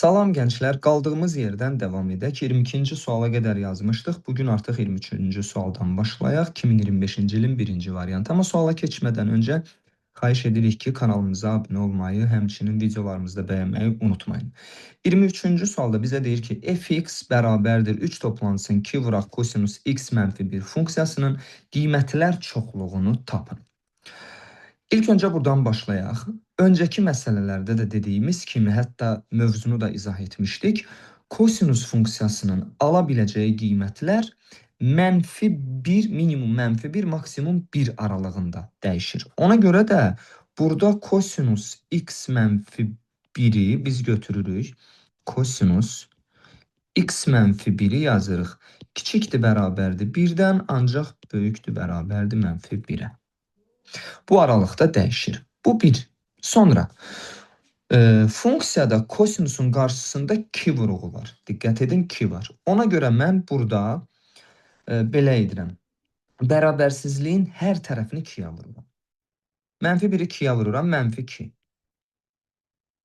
Salam gənclər, qaldığımız yerdən davam edək. 22-ci suala qədər yazmışdıq. Bugün artıq 23-cü sualdan başlayaq. 2025-ci ilin birinci variantı. Amma suala keçmədən öncə xahiş edirik ki, kanalımıza abunə olmayı, həmçinin videolarımızı da bəyənməyi unutmayın. 23-cü sualda bizə deyir ki, fx bərabərdir 3 toplansın 2 vuraq kosinus x mənfi 1 funksiyasının qiymətlər çoxluğunu tapın. İlk öncə buradan başlayaq. Öncəki məsələlərdə də dediyimiz kimi, hətta mövzunu da izah etmişdik. Kosinus funksiyasının ala biləcəyi qiymətlər mənfi 1, minimum mənfi 1, maksimum 1 aralığında dəyişir. Ona görə də burada kosinus x mənfi 1-i biz götürürük. Kosinus x mənfi 1-i yazırıq. Kiçikdir bərabərdir 1-dən, ancaq böyükdür bərabərdir mənfi 1-ə. Bu aralıqda dəyişir. Bu bir. Sonra funksiyada kosinusun qarşısında 2 vuruğu var. Diqqət edin, 2 var. Ona görə mən burada belə edirəm. Bərabərsizliyin hər tərəfini 2-yə vururam. Mənfi 1-i 2-yə vururam, mənfi 2.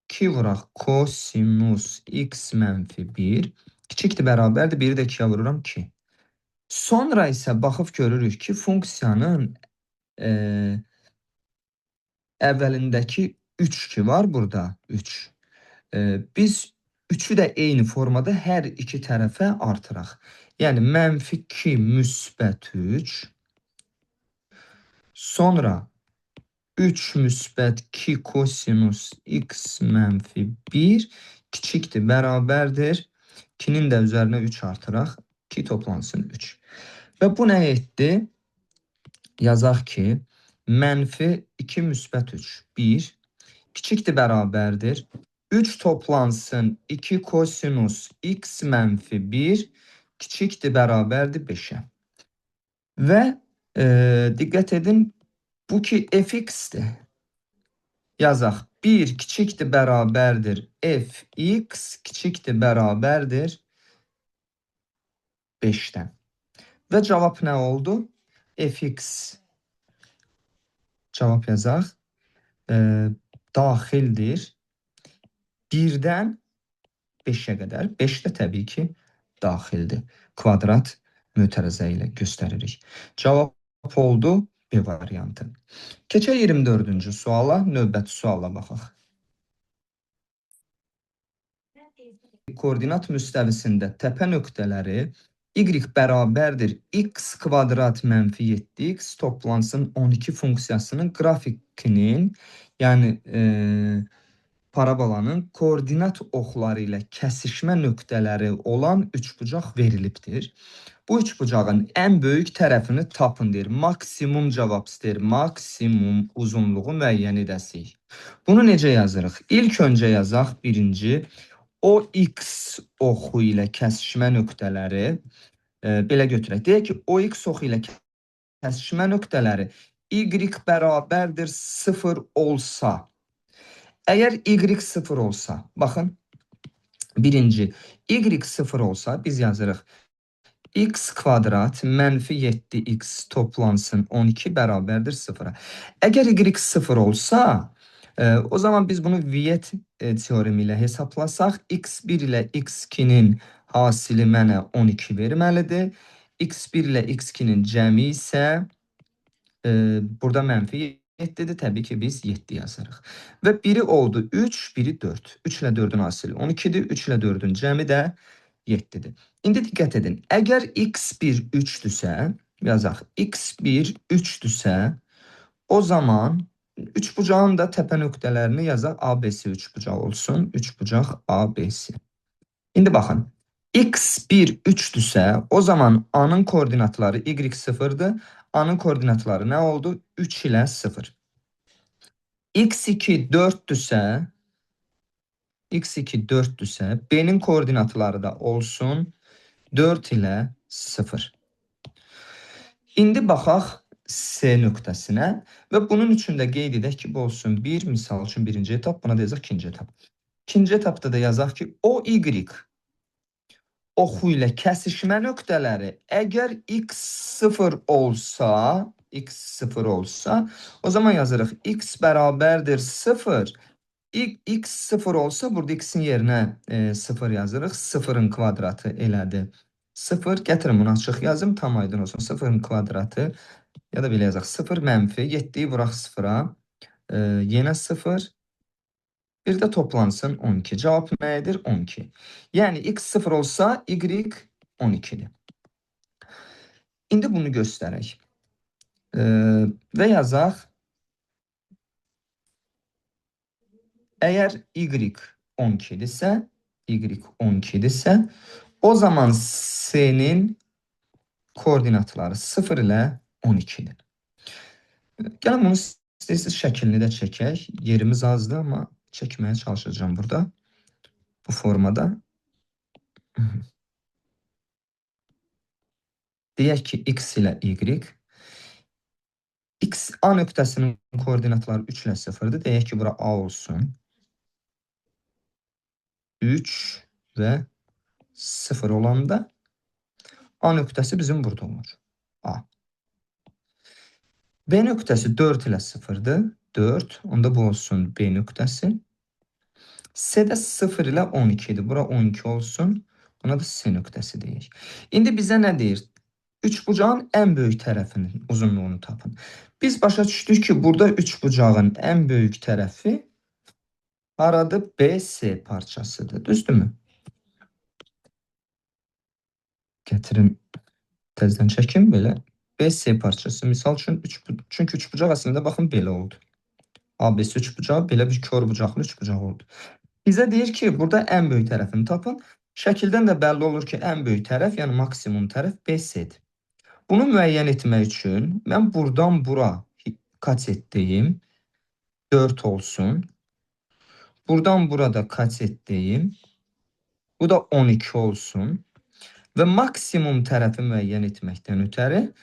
2 vuraq kosinus x mənfi 1. Kiçikdir bərabərdir, 1-i də 2-yə vururam, 2. Sonra isə baxıb görürük ki, funksiyanın əvvəlindəki 3 ki var burada, 3. Biz 3-ü də eyni formada hər iki tərəfə artıraq. Yəni, mənfi 2 müsbət 3, sonra 3 müsbət 2 kosinus x mənfi 1 kiçikdir, bərabərdir. 2-nin də üzərinə 3 artıraq, 2 toplansın 3. Və bu nə etdi? Yazaq ki, mənfi 2 müsbət 3, 1, kiçikdir, bərabərdir. 3 toplansın 2 kosinus x mənfi 1, kiçikdir, bərabərdir 5-ə. Və diqqət edin, bu ki fx-dir. Yazaq, 1 kiçikdir, bərabərdir fx, kiçikdir, bərabərdir 5-dən. Və cavab nə oldu? Fx, cavab yazaq, daxildir 1-dən 5-ə qədər. 5 də təbii ki, daxildir. Kvadrat mötərizə ilə göstəririk. Cavab oldu B variantı. Keçək 24-cü suala, növbəti suala baxaq. Koordinat müstəvisində təpə nöqtələri y bərabərdir x kvadrat mənfi 7x toplansın 12 funksiyasının qrafikinin, yəni parabolanın koordinat oxları ilə kəsişmə nöqtələri olan üçbucaq verilibdir. Bu üçbucağın ən böyük tərəfini tapın deyir. Maksimum cavab istəyir. Maksimum uzunluğu müəyyən edəsik. Bunu necə yazırıq? İlk öncə yazaq birinci. O x oxu ilə kəsişmə nöqtələri belə götürək. Deyək ki, o x oxu ilə kəsişmə nöqtələri y bərabərdir 0 olsa. Əgər y 0 olsa, baxın, birinci, y 0 olsa biz yazırıq x kvadrat mənfi 7x toplansın 12 bərabərdir 0-a. Əgər y 0 olsa, o zaman biz bunu Viet teoremi ilə hesablasaq, x1 ilə x2-nin hasili mənə 12 verməlidir. x1 ilə x2-nin cəmi isə burada mənfi 7-dir. Təbii ki, biz 7 yazarıq. Və biri oldu 3, biri 4. 3 ilə 4-ün hasili 12-dir. 3 ilə 4-ün cəmi də 7-dir. İndi diqqət edin. Əgər x1 3-dürsə, yazaq, x1 3-dürsə, o zaman üçbucağın da təpə nöqtələrini yazaq. ABC üçbucaq olsun. Üçbucaq ABC. İndi baxın. x1 3-dürsə, o zaman A-nın koordinatları y 0-dır. A-nın koordinatları nə oldu? 3 ilə 0. x2 4-dürsə, x2 4-dürsə, B-nin koordinatları da olsun 4 ilə 0. İndi baxaq C nöqtəsinə və bunun üçün də qeyd edək ki, bu olsun 1, misal üçün birinci etap, buna da yazaq ikinci etap. İkinci etapda da yazaq ki, o y oxu ilə kəsişmə nöqtələri əgər x 0 olsa, x 0 olsa, o zaman yazırıq x bərabərdir 0, X 0 olsa, burada x-in yerinə 0 yazırıq. 0-ın kvadratı elədir 0. Gətirin bunu açıq yazım, tam aydın olsun. 0-ın kvadratı ya da belə yazaq. 0 mənfi, 7-yi vuraq 0-a. Yenə 0. Bir də toplansın 12. Cavab nə edir? 12. Yəni x 0 olsa y 12-dir. İndi bunu göstərək. Və yazaq. Əgər y 12-dirsə, y 12-dirsə, o zaman C-nin koordinatları 0 ilə 12-dir. Gəlin bunu istəyirsiniz şəklini də çəkək. Yerimiz azdır, amma çəkməyə çalışacağım burada. Bu formada. Deyək ki, x ilə y. X, A nöqtəsinin koordinatları 3 ilə 0-dır. Deyək ki, bura A olsun. 3 və 0 olanda A nöqtəsi bizim burada olur. A. B nöqtəsi 4 ilə 0-dır. 4. Onda bu olsun B nöqtəsi. C də 0 ilə 12-dir. Bura 12 olsun. Buna da C nöqtəsi deyək. İndi bizə nə deyir? Üçbucağın ən böyük tərəfinin uzunluğunu tapın. Biz başa düşdük ki, burada üçbucağın ən böyük tərəfi haradır? BC parçasıdır. Düzdürmü? Gətirin, təzdən çəkim belə. BC parçası. Misal üçün, çünki üçbucaq əslində baxın belə oldu. ABC üçbucağı belə bir kör bucaqlı üçbucaq oldu. Bizə deyir ki, burada ən böyük tərəfini tapın. Şəkildən də bəlli olur ki, ən böyük tərəf, yəni maksimum tərəf BC-dir. Bunu müəyyən etmək üçün mən buradan bura katet deyim, 4 olsun. Buradan burada katet deyim, bu da 12 olsun. Və maksimum tərəfi müəyyən etməkdən ötəri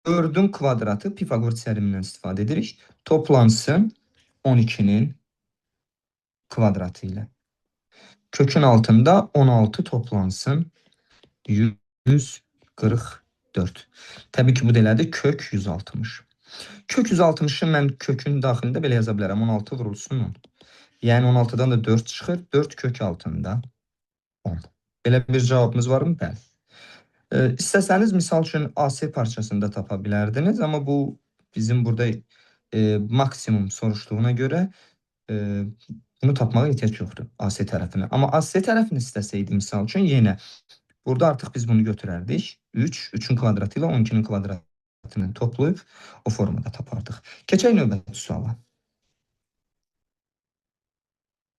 4-ün kvadratı Pifaqor teoremindən istifadə edirik. Toplansın 12-nin kvadratı ilə. Kökün altında 16 toplansın 144. Təbii ki, bu da elədir kök 160. Kök 160-ı mən kökün daxilində belə yaza bilərəm. 16 vurulsun 10. Yəni 16-dan da 4 çıxır. 4 kök altında 10. Belə bir cavabımız varmı? Bəli. İstəsəniz, misal üçün AC parçasında tapa bilərdiniz. Amma bu bizim burada maksimum soruşduğuna görə bunu tapmağa ehtiyac yoxdur AC tərəfini. Amma AC tərəfini istəsəydi, misal üçün, yenə burada artıq biz bunu götürərdik. 3, 3-ün kvadratı ilə 12-nin kvadratını toplayıb o formada tapardıq. Keçək növbəti suala.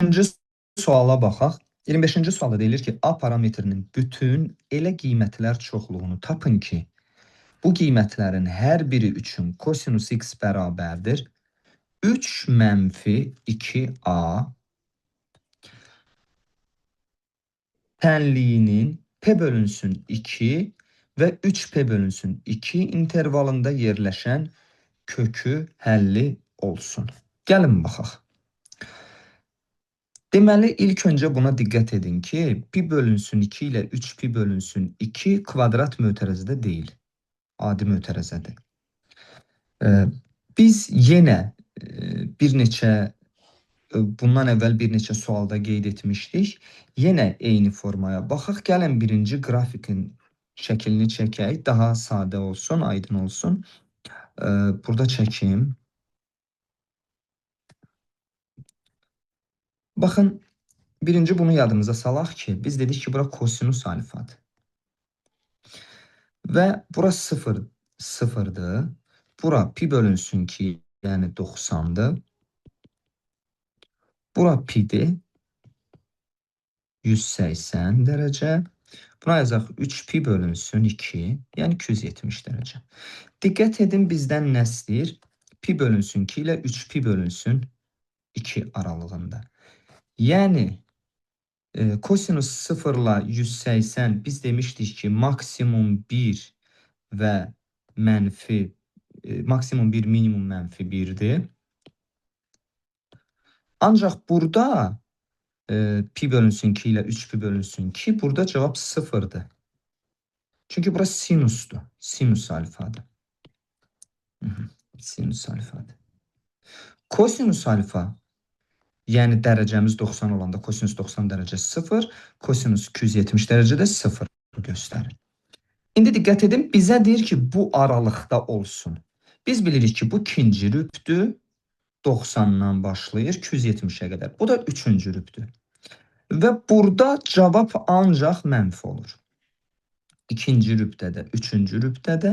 İkinci suala baxaq. 25-ci sualda deyilir ki, A parametrinin bütün elə qiymətlər çoxluğunu tapın ki, bu qiymətlərin hər biri üçün kosinus x bərabərdir 3 mənfi 2a tənliyinin p bölünsün 2 və 3p bölünsün 2 intervalında yerləşən kökü həlli olsun. Gəlin baxaq. Deməli, ilk öncə buna diqqət edin ki, pi bölünsün 2 ilə 3pi bölünsün 2 kvadrat mötərəzədə deyil. Adi mötərəzədir. Biz yenə bir neçə, bundan əvvəl bir neçə sualda qeyd etmişdik. Yenə eyni formaya baxaq. Gəlin birinci qrafikin şəklini çəkək. Daha sadə olsun, aydın olsun. Burada çəkim. Baxın, birinci bunu yadımıza salaq ki, biz dedik ki, bura kosinus alfadır. Və bura 0-dır. Bura pi bölünsün ki, yəni 90-dır. Bura pidir. 180 dərəcə. Buna yazaq 3 pi bölünsün 2, yəni 270 dərəcə. Diqqət edin, bizdən nə istəyir? Pi bölünsün 2 ilə 3 pi bölünsün 2 aralığında. Yəni, kosinus 0 ilə 180 biz demişdik ki, maksimum 1 və mənfi, maksimum 1, minimum mənfi 1-dir. Ancaq burada pi bölünsün 2 ilə 3 pi bölünsün 2, burada cavab 0-dır. Çünki bura sinusdur. Sinus alfadır. Sinus alfadır. Kosinus alfa Yəni dərəcəmiz 90 olanda kosinus 90 dərəcə 0, kosinus 270 dərəcədə 0 göstərir. İndi diqqət edin, bizə deyir ki, bu aralıqda olsun. Biz bilirik ki, bu ikinci rübdür. 90-dan başlayır 270-ə qədər. Bu da üçüncü rübdür. Və burada cavab ancaq mənfi olur. İkinci rübdə də, üçüncü rübdə də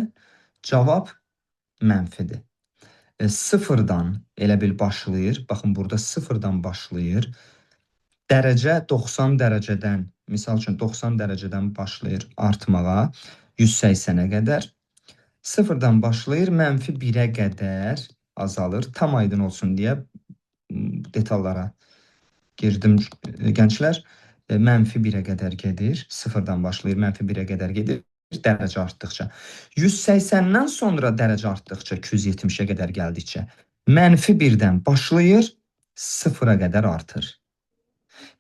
cavab mənfidir. Sıfırdan elə bil başlayır. Baxın, burada sıfırdan başlayır. Dərəcə 90 dərəcədən, misal üçün 90 dərəcədən başlayır artmağa 180-ə qədər. Sıfırdan başlayır, mənfi 1-ə qədər azalır. Tam aydın olsun deyə detallara girdim gənclər. Mənfi 1-ə qədər gedir. Sıfırdan başlayır, mənfi 1-ə qədər gedir. Dərəcə artdıqca. 180-dən sonra dərəcə artdıqca 270-ə qədər gəldikcə mənfi 1-dən başlayır, 0-a qədər artır.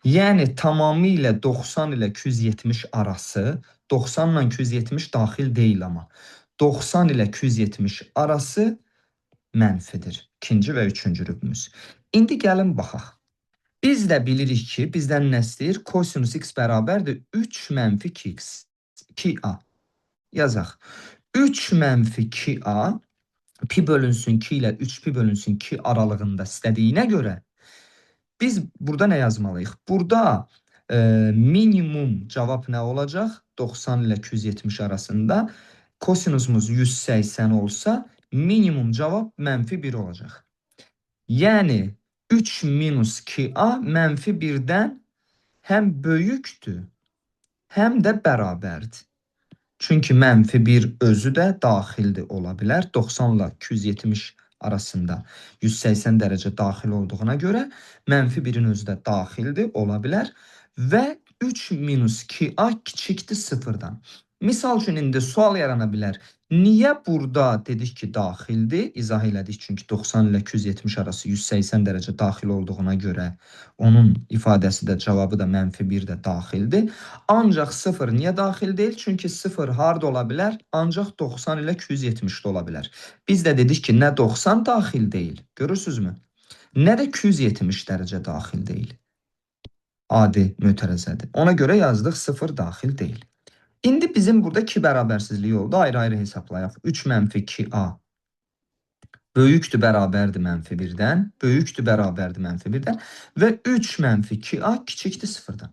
Yəni tamamilə 90 ilə 270 arası, 90 ilə 270 daxil deyil amma 90 ilə 270 arası mənfidir. İkinci və üçüncü rübümüz. İndi gəlin baxaq. Biz də bilirik ki, bizdən nə istəyir? Kosinus x bərabərdir 3 mənfi 2x. 2a. Yazaq. 3 mənfi 2a pi bölünsün 2 ilə 3 pi bölünsün 2 aralığında istədiyinə görə biz burada nə yazmalıyıq? Burada minimum cavab nə olacaq? 90 ilə 270 arasında kosinusumuz 180 olsa minimum cavab mənfi 1 olacaq. Yəni 3 minus 2a mənfi 1-dən həm böyükdür, həm də bərabərdir. Çünki mənfi 1 özü də daxildir ola bilər. 90 ilə 270 arasında 180 dərəcə daxil olduğuna görə mənfi 1-in özü də daxildir ola bilər. Və 3 minus 2a kiçikdir 0-dan. Misal üçün indi sual yarana bilər. Niyə burada dedik ki, daxildir? İzah elədik çünki 90 ilə 270 arası 180 dərəcə daxil olduğuna görə onun ifadəsi də cavabı da mənfi 1 də daxildir. Ancaq 0 niyə daxil deyil? Çünki 0 harda ola bilər? Ancaq 90 ilə 270-də ola bilər. Biz də dedik ki, nə 90 daxil deyil, görürsünüzmü? Nə də 270 dərəcə daxil deyil. Adi mötərizədir. Ona görə yazdıq 0 daxil deyil. İndi bizim burada iki bərabərsizliyi oldu. Ayrı-ayrı hesablayaq. 3 mənfi 2a böyükdür bərabərdir mənfi 1-dən, böyükdür bərabərdir mənfi 1-dən və 3 mənfi 2a kiçikdir 0-dan.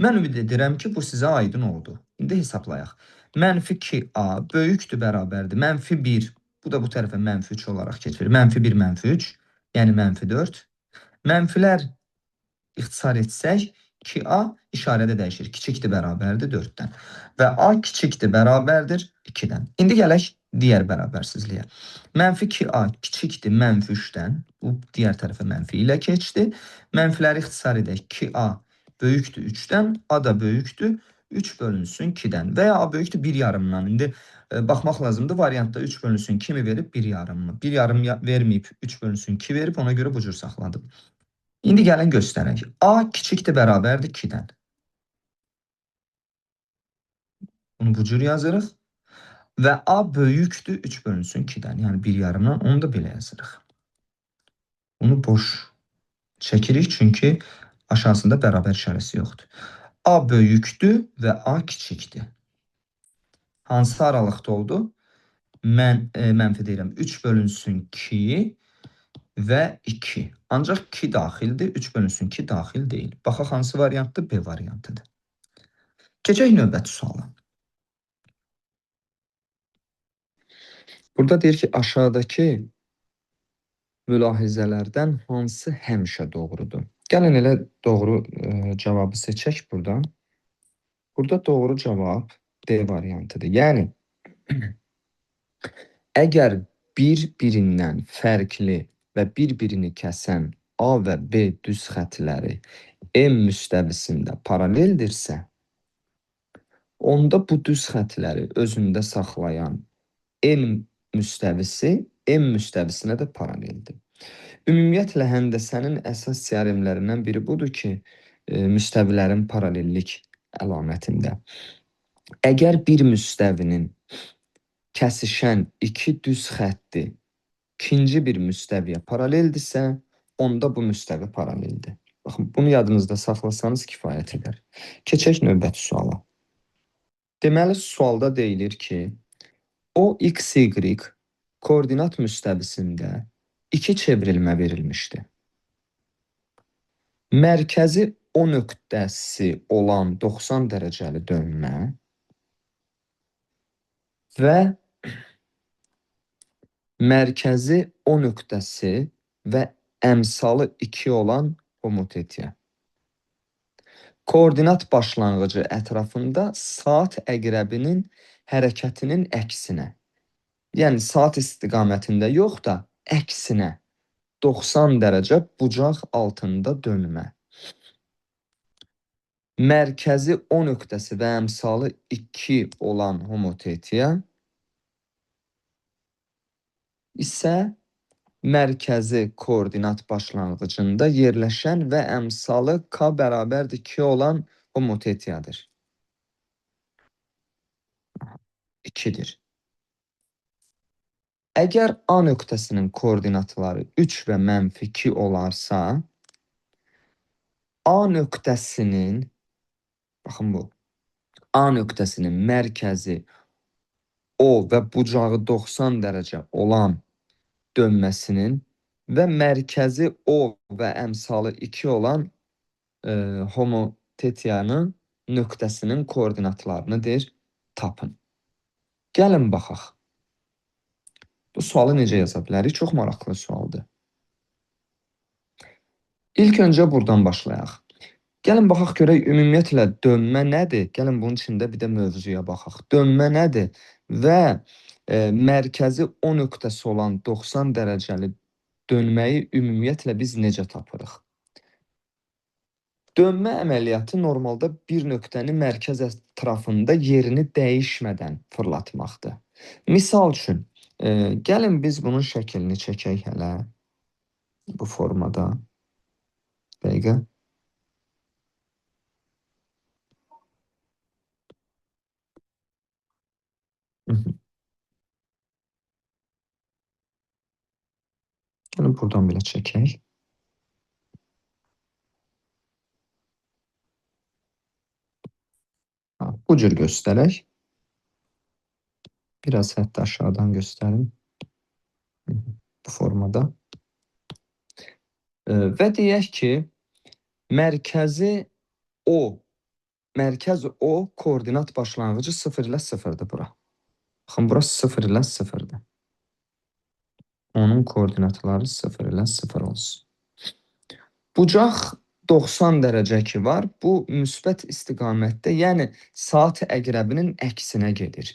Mən ümid edirəm ki, bu sizə aydın oldu. İndi hesablayaq. Mənfi 2a böyükdür bərabərdir mənfi 1. Bu da bu tərəfə mənfi 3 olaraq keçirir. Mənfi 1, mənfi 3, yəni mənfi 4. Mənfilər ixtisar etsək, 2a işarədə dəyişir. Kiçikdir bərabərdir 4-dən. Və a kiçikdir bərabərdir 2-dən. İndi gələk digər bərabərsizliyə. Mənfi 2a kiçikdir mənfi 3-dən. Bu digər tərəfə mənfi ilə keçdi. Mənfiləri ixtisar edək. 2a böyükdür 3-dən, a da böyükdür 3 bölünsün 2-dən. Və ya a böyükdür 1 yarımdan. İndi baxmaq lazımdır. Variantda 3 bölünsün 2 mi verib 1 yarım mı? 1 yarım verməyib 3 bölünsün 2 verib, ona görə bu cür saxladım. İndi gəlin göstərək. A kiçikdir bərabərdir 2-dən. Bunu bu cür yazırıq. Və A böyükdür 3 bölünsün 2-dən. Yəni 1 yarımdan. Onu da belə yazırıq. Bunu boş çəkirik çünki aşağısında bərabər işarəsi yoxdur. A böyükdür və A kiçikdir. Hansı aralıqda oldu? Mən mənfi deyirəm. 3 bölünsün 2 və 2. Ancaq 2 daxildir, 3 bölünsün 2 daxil deyil. Baxaq hansı variantdır? B variantıdır. Keçək növbəti suala. Burada deyir ki, aşağıdakı mülahizələrdən hansı həmişə doğrudur? Gəlin elə doğru cavabı seçək buradan. Burada doğru cavab D variantıdır. Yəni, əgər bir-birindən fərqli və bir-birini kəsən A və B düz xətləri M müstəvisində paraleldirsə, onda bu düz xətləri özündə saxlayan N müstəvisi M müstəvisinə də paraleldir. Ümumiyyətlə, həndəsənin əsas teoremlərindən biri budur ki, müstəvilərin paralellik əlamətində. Əgər bir müstəvinin kəsişən iki düz xətti ikinci bir müstəviyə paraleldirsə, onda bu müstəvi paraleldir. Baxın, bunu yadınızda saxlasanız kifayət edər. Keçək növbəti suala. Deməli, sualda deyilir ki, O, X, Y koordinat müstəvisində 2 çevrilmə verilmişdi. Mərkəzi O nöqtəsi olan 90 dərəcəli dönmə və mərkəzi O nöqtəsi və əmsalı 2 olan homotetiya. Koordinat başlanğıcı ətrafında saat əqrəbinin hərəkətinin əksinə, yəni saat istiqamətində yox da əksinə 90 dərəcə bucaq altında dönmə. Mərkəzi O nöqtəsi və əmsalı 2 olan homotetiya isə mərkəzi koordinat başlanğıcında yerləşən və əmsalı K bərabərdir 2 olan homotetiyadır. 2-dir. Əgər A nöqtəsinin koordinatları 3 və -2 olarsa, A nöqtəsinin, baxın bu, A nöqtəsinin mərkəzi O və bucağı 90 dərəcə olan dönməsinin və mərkəzi O və əmsalı 2 olan homotetiyanın nöqtəsinin koordinatlarını deyir, tapın. Gəlin baxaq. Bu sualı necə yaza bilərik? Çox maraqlı sualdır. İlk öncə buradan başlayaq. Gəlin baxaq görək ümumiyyətlə dönmə nədir? Gəlin bunun içində bir də mövzuya baxaq. Dönmə nədir? Və mərkəzi O nöqtəsi olan 90 dərəcəli dönməyi ümumiyyətlə biz necə tapırıq? Dönmə əməliyyatı normalda bir nöqtəni mərkəz ətrafında yerini dəyişmədən fırlatmaqdır. Misal üçün, gəlin biz bunun şəklini çəkək hələ bu formada. Dəqiqə. Gəlin buradan belə çəkək. Bu cür göstərək. Biraz hətta aşağıdan göstərim. Bu formada. Və deyək ki, mərkəzi O, mərkəz O koordinat başlanğıcı 0 ilə 0-dır bura. Baxın, bura 0 ilə 0-dır. Onun koordinatları 0 ilə 0 olsun. Bucaq 90 dərəcə ki var, bu müsbət istiqamətdə, yəni saat əqrəbinin əksinə gedir.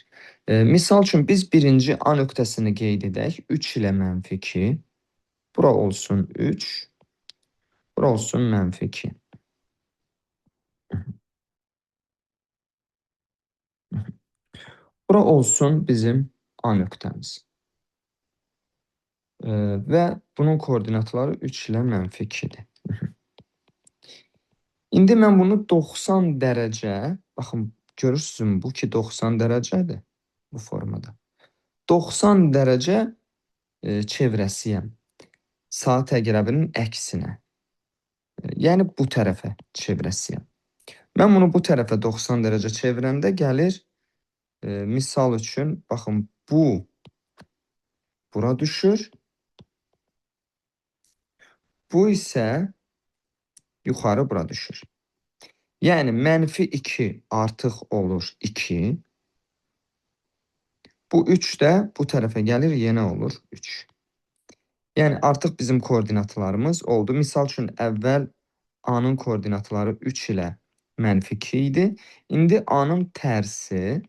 Misal üçün, biz birinci A nöqtəsini qeyd edək. 3 ilə -2. Bura olsun 3. Bura olsun -2. Bura olsun bizim A nöqtəmiz. Və bunun koordinatları 3 ilə -2-dir. İndi mən bunu 90 dərəcə, baxın, görürsünüz bu ki 90 dərəcədir bu formada. 90 dərəcə çevrəsiyəm. Saat əqrəbinin əksinə. Yəni bu tərəfə çevrəsiyəm. Mən bunu bu tərəfə 90 dərəcə çevirəndə gəlir, misal üçün, baxın, bu bura düşür. Bu isə yuxarı bura düşür. Yəni, -2 artıq olur 2. Bu 3 də bu tərəfə gəlir, yenə olur 3. Yəni, artıq bizim koordinatlarımız oldu. Misal üçün, əvvəl A-nın koordinatları 3 ilə -2 idi. İndi A-nın tərsi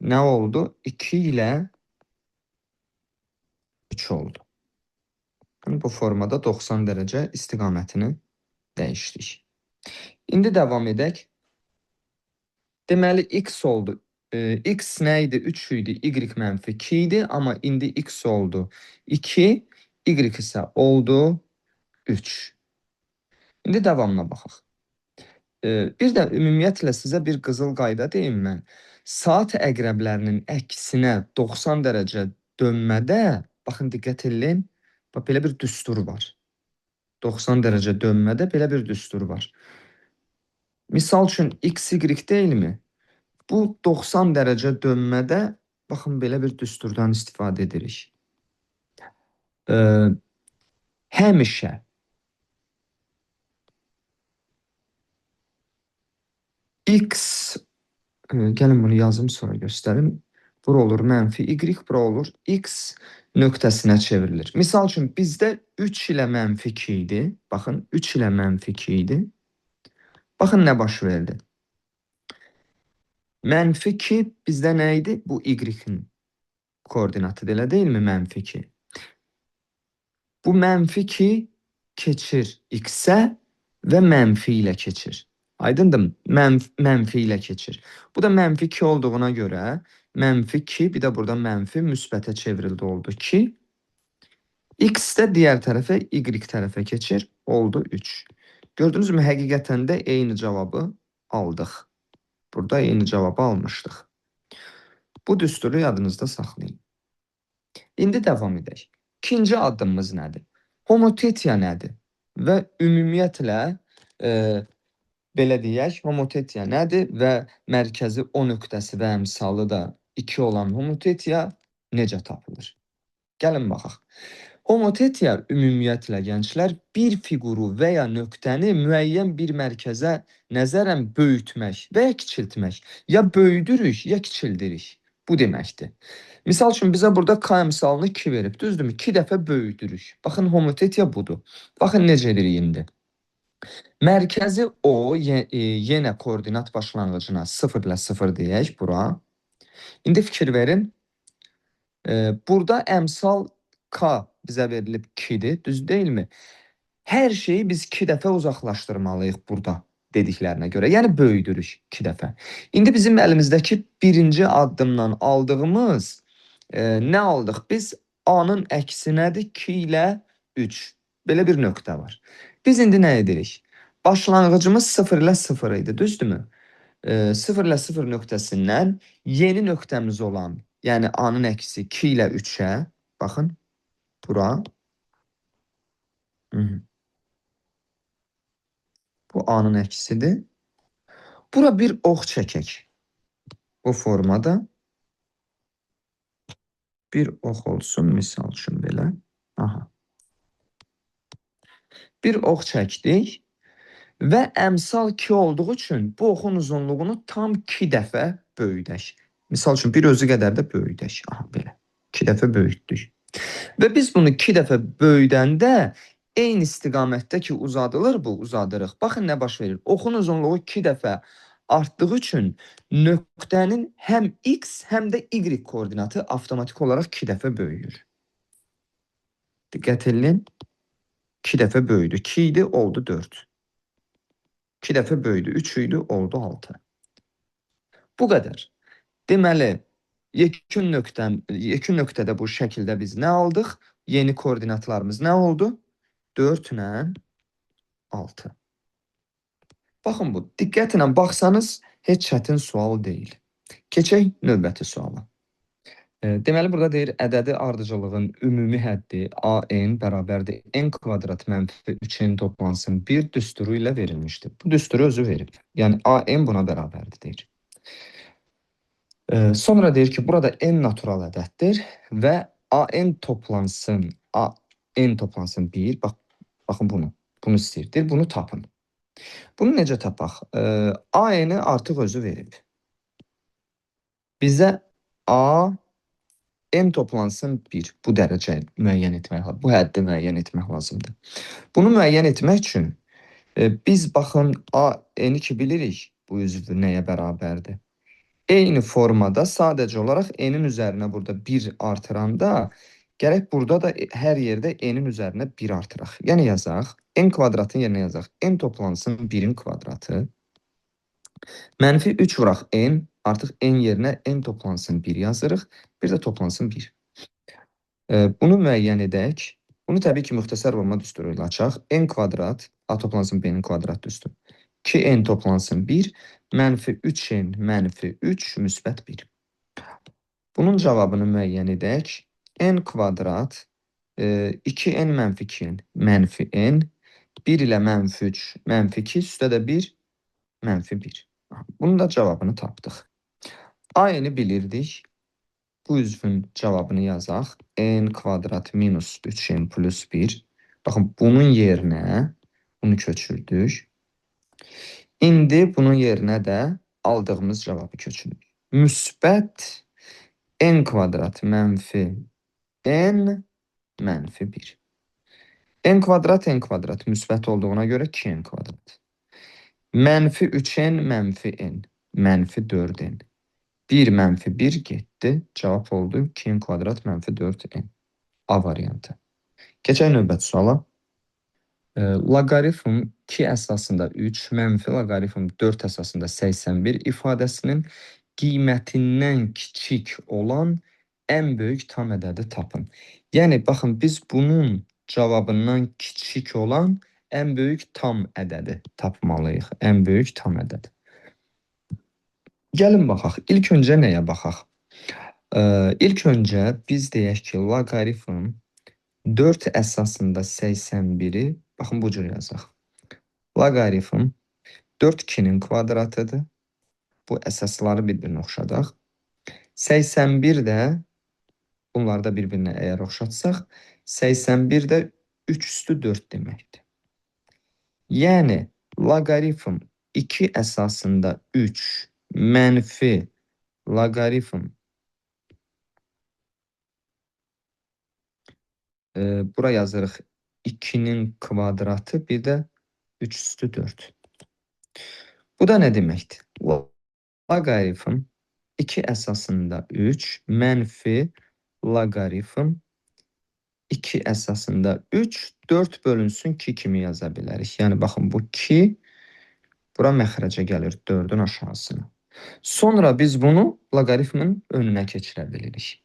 nə oldu? 2 ilə 3 oldu. Yəni, bu formada 90 dərəcə istiqamətini dəyişdik. İndi davam edək. Deməli, X oldu. X nə idi? 3 idi, Y -2 idi. Amma indi X oldu 2, Y isə oldu 3. İndi davamına baxaq. Bir də ümumiyyətlə sizə bir qızıl qayda deyim mən. Saat əqrəblərinin əksinə 90 dərəcə dönmədə, baxın diqqət edin, bax belə bir düstur var. 90 dərəcə dönmədə belə bir düstur var. Misal üçün, x, y deyilmi? Bu 90 dərəcə dönmədə, baxın, belə bir düsturdan istifadə edirik. Həmişə x, gəlin bunu yazım, sonra göstərim. Bura olur mənfi y, bura olur x nöqtəsinə çevrilir. Misal üçün, bizdə 3 ilə mənfi 2 idi. Baxın, 3 ilə mənfi 2 idi. Baxın, nə baş verdi? Mənfi 2 bizdə nə idi? Bu y-in koordinatıdır, elə deyilmi? Mənfi 2. Bu mənfi 2 keçir x-ə və mənfi ilə keçir. Aydındır? Mənfi ilə keçir. Bu da mənfi 2 olduğuna görə mənfi 2, bir də burada mənfi müsbətə çevrildi, oldu 2. X də digər tərəfə, Y tərəfə keçir, oldu 3. Gördünüzmü, həqiqətən də eyni cavabı aldıq. Burada eyni cavabı almışdıq. Bu düsturu yadınızda saxlayın. İndi davam edək. İkinci addımımız nədir? Homotetiya nədir? Və ümumiyyətlə, belə deyək, homotetiya nədir və mərkəzi O nöqtəsi və əmsalı da 2 olan homotetiya necə tapılır? Gəlin baxaq. Homotetiya ümumiyyətlə gənclər bir fiquru və ya nöqtəni müəyyən bir mərkəzə nəzərən böyütmək və ya kiçiltmək. Ya böyüdürük, ya kiçildirik. Bu deməkdir. Misal üçün, bizə burada K əmsalını 2 verib, düzdürmü? 2 dəfə böyüdürük. Baxın, homotetiya budur. Baxın, necə edirik indi? Mərkəzi O, yenə koordinat başlanğıcına 0 ilə 0 deyək bura. İndi fikir verin. Burada əmsal K bizə verilib 2-dir, düz deyilmi? Hər şeyi biz 2 dəfə uzaqlaşdırmalıyıq burada dediklərinə görə. Yəni, böyüdürük 2 dəfə. İndi bizim əlimizdəki birinci addımdan aldığımız, nə aldıq? Biz A-nın əksi nədir? 2 ilə 3. Belə bir nöqtə var. Biz indi nə edirik? Başlanğıcımız 0 ilə 0 idi, düzdürmü? 0 ilə 0 nöqtəsindən yeni nöqtəmiz olan, yəni A-nın əksi 2 ilə 3-ə, baxın, bura. Bu A-nın əksidir. Bura bir ox çəkək. Bu formada. Bir ox olsun, misal üçün belə. Aha. Bir ox çəkdik və əmsal 2 olduğu üçün bu oxun uzunluğunu tam 2 dəfə böyüdək. Misal üçün, bir özü qədər də böyüdək. Aha, belə. 2 dəfə böyütdük. Və biz bunu 2 dəfə böyüdəndə eyni istiqamətdə ki uzadılır bu, uzadırıq. Baxın, nə baş verir? Oxun uzunluğu 2 dəfə artdığı üçün nöqtənin həm x, həm də y koordinatı avtomatik olaraq 2 dəfə böyüyür. Diqqət edin. 2 dəfə böyüdü. 2 idi, oldu 4. 2 dəfə böyüdü. 3 idi, oldu 6. Bu qədər. Deməli, yekun nöqtədə bu şəkildə biz nə aldıq? Yeni koordinatlarımız nə oldu? 4 ilə 6. Baxın bu, diqqətlə baxsanız heç çətin sual deyil. Keçək növbəti suala. Deməli, burada deyir, ədədi ardıcılığın ümumi həddi AN bərabərdir N kvadrat mənfi 3N toplansın 1 düsturu ilə verilmişdir. Bu düsturu özü verib. Yəni, AN buna bərabərdir, deyir. Sonra deyir ki, burada N natural ədəddir və AN toplansın, AN toplansın 1, baxın bunu, bunu istəyir. Deyir, bunu tapın. Bunu necə tapaq? AN-i artıq özü verib. Bizə A, N toplansın 1, bu dərəcə müəyyən etmək, bu həddi müəyyən etmək lazımdır. Bunu müəyyən etmək üçün biz baxın, A, N-i ki bilirik, bu üzvü nəyə bərabərdir? Eyni formada sadəcə olaraq N-in üzərinə burada 1 artıranda, gərək burada da hər yerdə N-in üzərinə 1 artıraq. Yəni yazaq, N kvadratın yerinə yazaq, N toplansın 1-in kvadratı, mənfi 3 vuraq N, artıq N yerinə N toplansın 1 yazırıq, bir də toplansın 1. Bunu müəyyən edək. Bunu təbii ki, müxtəsər vurma düsturu ilə açaq. N kvadrat, A toplansın B-nin kvadrat düsturu. 2N toplansın 1, mənfi 3N, mənfi 3, müsbət 1. Bunun cavabını müəyyən edək. N kvadrat, 2N mənfi 2N, mənfi N, 1 ilə mənfi 3, mənfi 2, üstə də 1, mənfi 1. Bunun da cavabını tapdıq. A-ni bilirdik. Bu üzvün cavabını yazaq. N kvadrat minus 3n plus 1. Baxın, bunun yerinə bunu köçürdük. İndi bunun yerinə də aldığımız cavabı köçürürük. Müsbət n kvadrat mənfi n mənfi 1. N kvadrat n kvadrat müsbət olduğuna görə 2n kvadrat. Mənfi 3n mənfi n mənfi 4n. 1 mənfi 1 getdi. Cavab oldu 2n kvadrat mənfi 4n. A variantı. Keçək növbəti suala. Loqaritm 2 əsasında 3, mənfi loqaritm 4 əsasında 81 ifadəsinin qiymətindən kiçik olan ən böyük tam ədədi tapın. Yəni, baxın, biz bunun cavabından kiçik olan ən böyük tam ədədi tapmalıyıq. Ən böyük tam ədədi. Gəlin baxaq. İlk öncə nəyə baxaq? İlk öncə biz deyək ki, loqaritm 4 əsasında 81-i, baxın bu cür yazaq. Loqaritm 4 2-nin kvadratıdır. Bu əsasları bir-birinə oxşadaq. 81 də, bunları da bir-birinə əgər oxşatsaq, 81 də 3 üstü 4 deməkdir. Yəni, loqaritm 2 əsasında 3 mənfi loqaritm bura yazırıq 2-nin kvadratı, bir də 3 üstü 4. Bu da nə deməkdir? Loqaritm 2 əsasında 3 mənfi loqaritm 2 əsasında 3, 4 bölünsün 2 kimi yaza bilərik. Yəni, baxın, bu 2 bura məxrəcə gəlir 4-ün aşağısına. Sonra biz bunu loqaritmin önünə keçirə bilirik.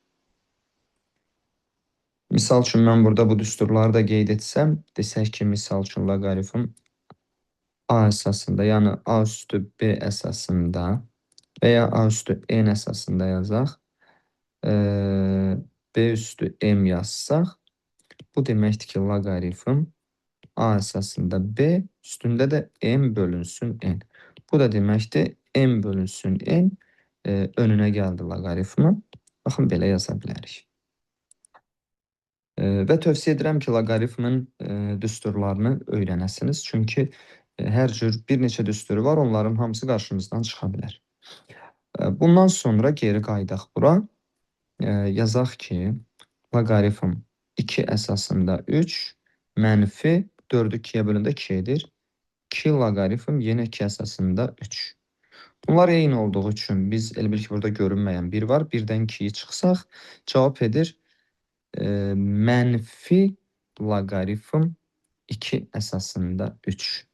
Misal üçün, mən burada bu düsturları da qeyd etsəm, desək ki, misal üçün, loqaritm A əsasında, yəni A üstü B əsasında və ya A üstü N əsasında yazaq, B üstü M yazsaq, bu deməkdir ki, loqaritm A əsasında B, üstündə də M bölünsün N. Bu da deməkdir, M bölünsün N önünə gəldi loqaritmin. Baxın, belə yaza bilərik. Və tövsiyə edirəm ki, loqaritmin düsturlarını öyrənəsiniz. Çünki hər cür bir neçə düsturu var, onların hamısı qarşımızdan çıxa bilər. Bundan sonra geri qayıdaq bura. Yazaq ki, loqaritm 2 əsasında 3 mənfi 4-ü 2-yə bölündə 2 edir. 2 loqaritm yenə 2 əsasında 3. Bunlar eyni olduğu üçün biz elə bil ki, burada görünməyən 1 var. 1-dən 2-yi çıxsaq, cavab edir mənfi loqaritm 2 əsasında 3.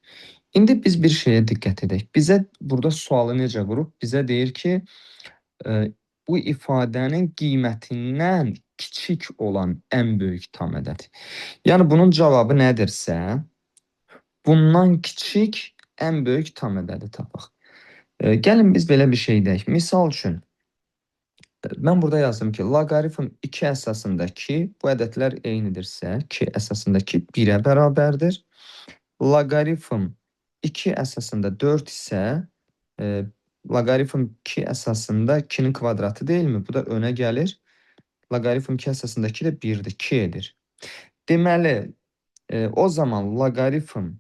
İndi biz bir şeyə diqqət edək. Bizə burada sualı necə qurub? Bizə deyir ki, bu ifadənin qiymətindən kiçik olan ən böyük tam ədəd. Yəni, bunun cavabı nədirsə, bundan kiçik ən böyük tam ədədi tapaq. Gəlin biz belə bir şey deyək. Misal üçün, mən burada yazdım ki, loqaritm 2 əsasında 2, bu ədədlər eynidirsə, 2 əsasında 2 1-ə bərabərdir. Loqaritm 2 əsasında 4 isə, loqaritm 2 əsasında 2-nin kvadratı deyilmi? Bu da önə gəlir. Loqaritm 2 əsasında 2 də 1-dir, 2 edir. Deməli, o zaman loqaritm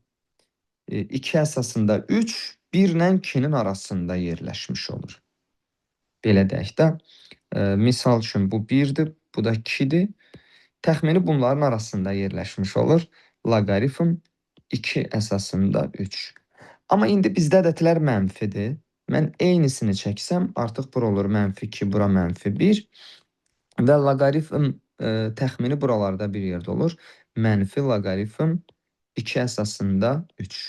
2 əsasında 3, 1 ilə 2-nin arasında yerləşmiş olur. Belə deyək də, misal üçün bu 1-dir, bu da 2-dir. Təxmini bunların arasında yerləşmiş olur. Loqaritm 2 əsasında 3. Amma indi bizdə ədədlər mənfidir. Mən eynisini çəksəm, artıq bura olur mənfi 2, bura mənfi 1. Və loqaritm təxmini buralarda bir yerdə olur. Mənfi loqaritm 2 əsasında 3.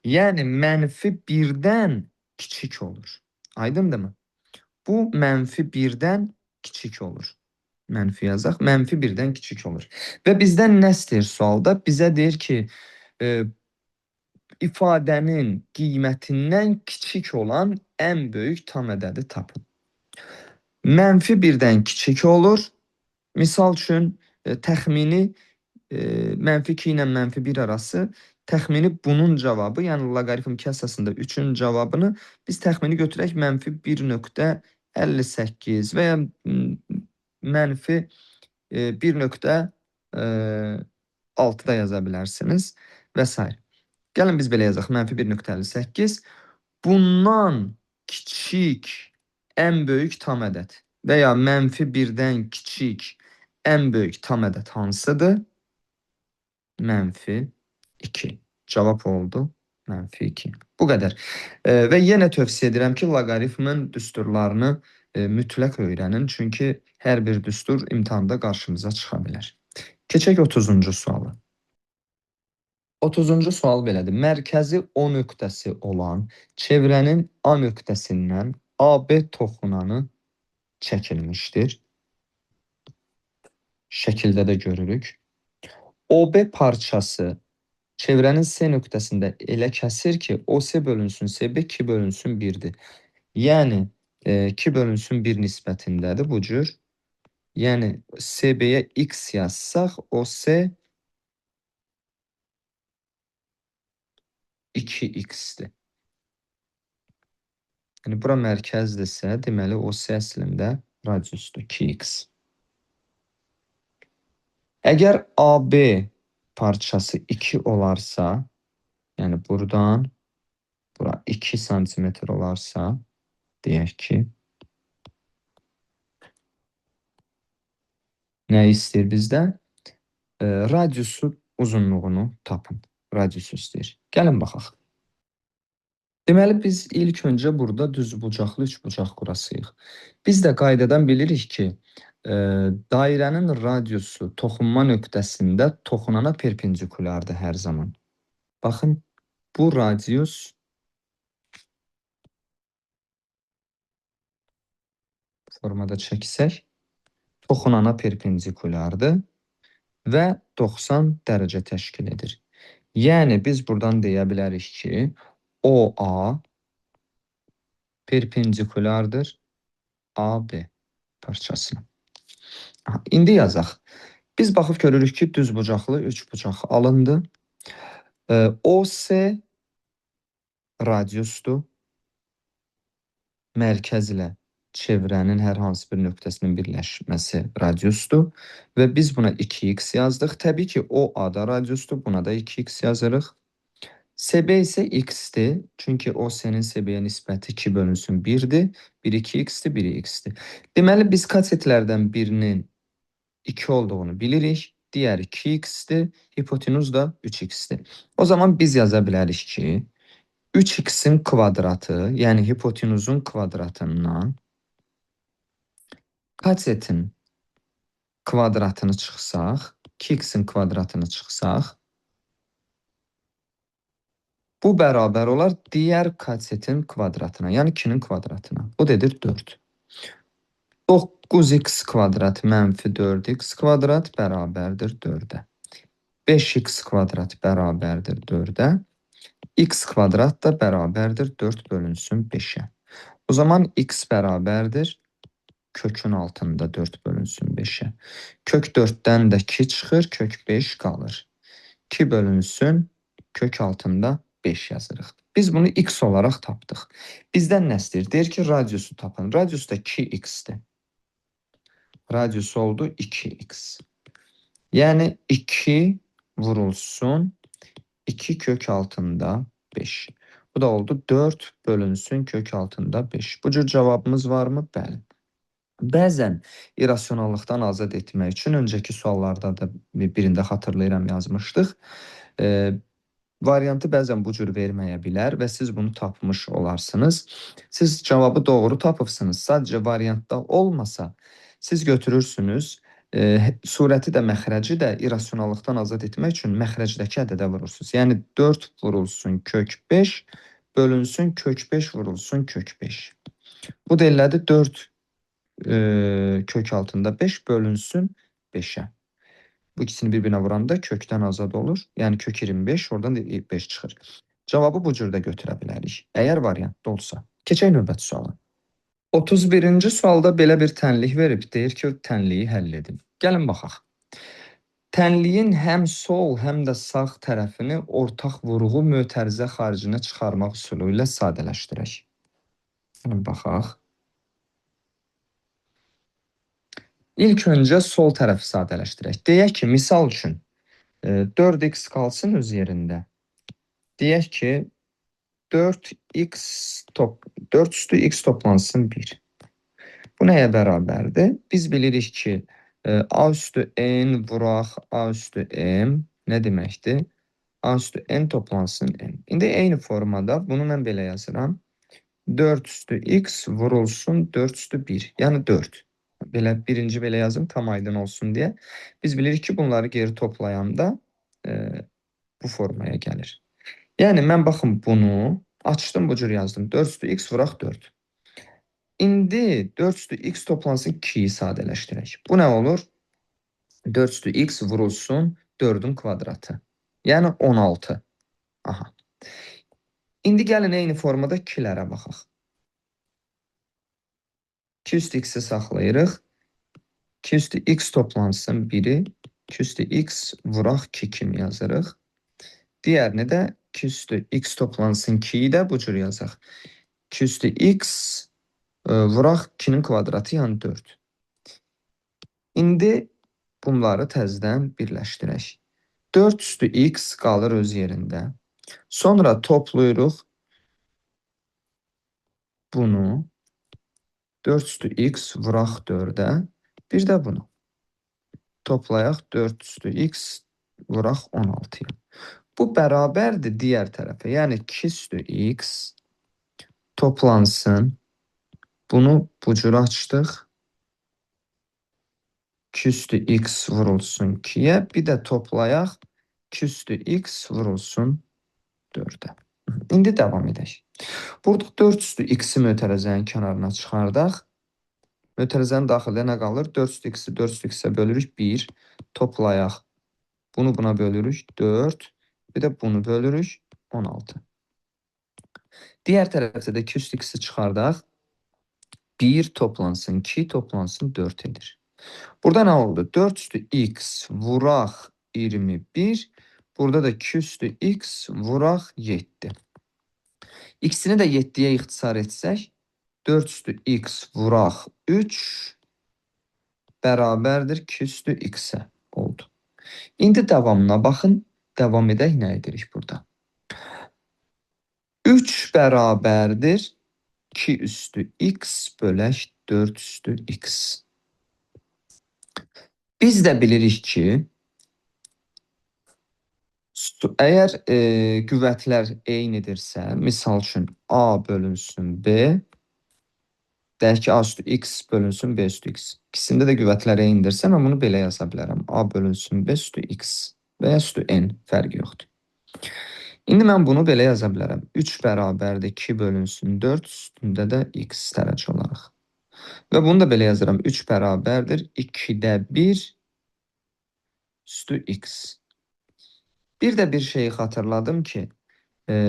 Yəni, mənfi 1-dən kiçik olur. Aydındırmı? Bu, mənfi 1-dən kiçik olur. Mənfi yazaq. Mənfi 1-dən kiçik olur. Və bizdən nə istəyir sualda? Bizə deyir ki, ifadənin qiymətindən kiçik olan ən böyük tam ədədi tapın. Mənfi 1-dən kiçik olur. Misal üçün, təxmini mənfi 2 ilə mənfi 1 arası Təxmini bunun cavabı, yəni loqaritm 2 əsasında 3-ün cavabını biz təxmini götürək mənfi 1.58 və ya mənfi 1.6 da yaza bilərsiniz və s. Gəlin biz belə yazaq, mənfi 1.58. Bundan kiçik ən böyük tam ədəd və ya mənfi 1-dən kiçik ən böyük tam ədəd hansıdır? Mənfi 2. Cavab oldu mənfi 2. Bu qədər. Və yenə tövsiyə edirəm ki, loqaritmin düsturlarını mütləq öyrənin. Çünki hər bir düstur imtahanda qarşımıza çıxa bilər. Keçək 30-cu suala. 30-cu sual belədir. Mərkəzi O nöqtəsi olan çevrənin A nöqtəsindən AB toxunanı çəkilmişdir. Şəkildə də görürük. OB parçası çevrənin S nöqtəsində elə kəsir ki, OS bölünsün SB 2 bölünsün 1-dir. Yəni 2 bölünsün 1 nisbətindədir bu cür. Yəni SB-yə x yazsaq, OS 2x-dir. Yəni bura mərkəzdirsə, deməli OS əslində radiusdur 2x. Əgər AB parçası 2 olarsa, yəni buradan bura 2 santimetr olarsa, deyək ki, nə istəyir bizdən? Radiusu uzunluğunu tapın. Radiusu istəyir. Gəlin baxaq. Deməli, biz ilk öncə burada düzbucaqlı üçbucaq qurasıyıq. Biz də qaydadan bilirik ki, dairənin radiusu toxunma nöqtəsində toxunana perpendikulyardır hər zaman. Baxın, bu radius formada çəksək, toxunana perpendikulyardır və 90 dərəcə təşkil edir. Yəni, biz buradan deyə bilərik ki, OA perpendikulyardır AB parçasına. Aha, indi yazaq. Biz baxıb görürük ki, düzbucaqlı üçbucaq alındı. OS radiusdur. Mərkəz ilə çevrənin hər hansı bir nöqtəsinin birləşməsi radiusdur. Və biz buna 2x yazdıq. Təbii ki, OA da radiusdur. Buna da 2x yazırıq. SB isə x-dir. Çünki OS-nin SB-yə nisbəti 2 bölünsün 1-dir. Biri 2x-dir, biri x-dir. Deməli, biz katetlərdən birinin 2 olduğunu bilirik. Digəri 2x-dir. Hipotenuz da 3x-dir. O zaman biz yaza bilərik ki, 3x-in kvadratı, yəni hipotenuzun kvadratından katetin kvadratını çıxsaq, 2x-in kvadratını çıxsaq, bu bərabər olar digər katetin kvadratına, yəni 2-nin kvadratına. Bu da edir 4. 9x kvadrat mənfi 4x kvadrat bərabərdir 4-ə. 5x kvadrat bərabərdir 4-ə. X kvadrat da bərabərdir 4 bölünsün 5-ə. O zaman x bərabərdir kökün altında 4 bölünsün 5-ə. Kök 4-dən də 2 çıxır, kök 5 qalır. 2 bölünsün kök altında 5 yazırıq. Biz bunu x olaraq tapdıq. Bizdən nə istəyir? Deyir ki, radiusu tapın. Radius da 2x-dir. Radius oldu 2x. Yəni 2 vurulsun 2 kök altında 5. Bu da oldu 4 bölünsün kök altında 5. Bu cür cavabımız var mı? Bəli. Bəzən irrasionallıqdan azad etmək üçün öncəki suallarda da birində xatırlayıram yazmışdıq. Variantı bəzən bu cür verməyə bilər və siz bunu tapmış olarsınız. Siz cavabı doğru tapıbsınız. Sadəcə variantda olmasa siz götürürsünüz, surəti də məxrəci də irrasionallıqdan azad etmək üçün məxrəcdəki ədədə vurursunuz. Yəni 4 vurulsun kök 5 bölünsün kök 5 vurulsun kök 5. Bu da elədi 4 kök altında 5 bölünsün 5'e. Bu ikisini bir-birinə vuranda kökdən azad olur. Yəni kök 25, oradan da 5 çıxır. Cavabı bu cür də götürə bilərik. Əgər variantda olsa. Keçək növbəti suala. 31-ci sualda belə bir tənlik verib. Deyir ki, tənliyi həll edin. Gəlin baxaq. Tənliyin həm sol, həm də sağ tərəfini ortaq vurğu mötərizə xaricinə çıxarmaq üsulu ilə sadələşdirək. Yəni, baxaq. İlk öncə sol tərəfi sadələşdirək. Deyək ki, misal üçün 4x qalsın öz yerində. Deyək ki, 4 üstü x toplansın 1. Bu nəyə bərabərdir? Biz bilirik ki, A üstü n vuraq A üstü m nə deməkdir? A üstü n toplansın m. İndi eyni formada bunu mən belə yazıram. 4 üstü x vurulsun 4 üstü 1. Yəni 4. Belə, birinci belə yazım tam aydın olsun deyə. Biz bilirik ki, bunları geri toplayanda bu formaya gəlir. Yəni mən baxın bunu açdım, bu cür yazdım. 4 üstü x vuraq 4. İndi 4 üstü x toplansın 2-yi sadələşdirək. Bu nə olur? 4 üstü x vurulsun 4-ün kvadratı. Yəni 16. Aha. İndi gəlin eyni formada 2-lərə baxaq. 2 üstü x-i saxlayırıq. 2 üstü x toplansın 1-i. 2 üstü x vuraq 2 kimi yazırıq. Digərini də 2 üstü x toplansın 2-yi də bu cür yazaq. 2 üstü x vuraq 2-nin kvadratı, yəni 4. İndi bunları təzədən birləşdirək. 4 üstü x qalır öz yerində. Sonra toplayırıq bunu. 4 üstü x vuraq 4-ə. Bir də bunu. Toplayaq 4 üstü x vuraq 16-ya. Bu bərabərdir digər tərəfə. Yəni 2 üstü x toplansın. Bunu bu cür açdıq. 2 üstü x vurulsun 2-yə. Bir də toplayaq 2 üstü x vurulsun 4-ə. İndi davam edək. Burada 4 üstü x-i mötərizənin kənarına çıxardaq. Mötərizənin daxilində nə qalır? 4 üstü x-i 4 üstü x-ə bölürük 1. Toplayaq. Bunu buna bölürük 4. Bir də bunu bölürük 16. Digər tərəfdə də 2 üstü x-i çıxardaq. 1 toplansın, 2 toplansın, 4 edir. Burada nə oldu? 4 üstü x vuraq 21. Burada da 2 üstü x vuraq 7. İkisini də 7-yə ixtisar etsək, 4 üstü x vuraq 3 bərabərdir 2 üstü x-ə oldu. İndi davamına baxın. Davam edək, nə edirik burada? 3 bərabərdir 2 üstü x bölək 4 üstü x. Biz də bilirik ki, əgər qüvvətlər eynidirsə, misal üçün A bölünsün B, deyək ki, A üstü x bölünsün B üstü x. İkisində də qüvvətlər eynidirsə, mən bunu belə yaza bilərəm. A bölünsün B üstü x və ya üstü n, fərqi yoxdur. İndi mən bunu belə yaza bilərəm. 3 bərabərdir 2 bölünsün 4, üstündə də x dərəcə olaraq. Və bunu da belə yazıram. 3 bərabərdir 2-də 1 üstü x. Bir də bir şeyi xatırladım ki,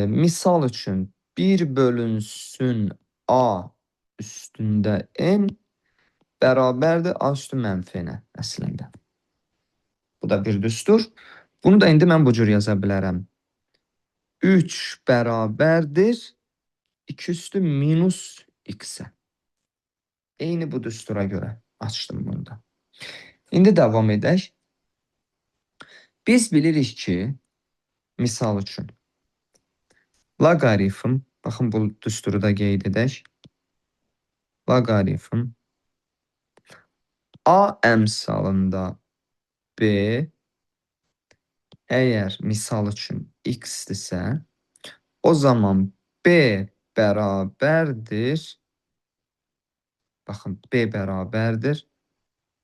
misal üçün 1 bölünsün A üstündə n bərabərdir A üstü mənfi n əslində. Bu da bir düstur. Bunu da indi mən bu cür yaza bilərəm. 3 bərabərdir 2 üstü minus x-ə. Eyni bu düstura görə açdım bunu da. İndi davam edək. Biz bilirik ki, misal üçün, loqaritm, baxın bu düsturu da qeyd edək. Loqaritm A əmsalında B əgər misal üçün x-dirsə, o zaman B bərabərdir, baxın B bərabərdir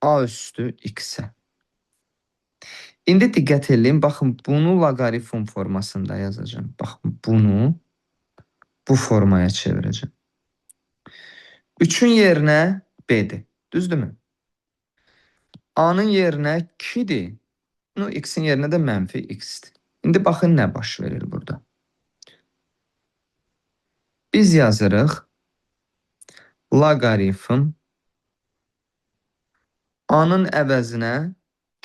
A üstü x-ə. İndi diqqət eləyin, baxın bunu loqaritm formasında yazacağım. Baxın bunu bu formaya çevirəcəm. 3-ün yerinə B-dir, düzdürmü? A-nın yerinə 2-dir. X-in yerinə də mənfi x-dir. İndi baxın nə baş verir burada. Biz yazırıq loqaritm A-nın əvəzinə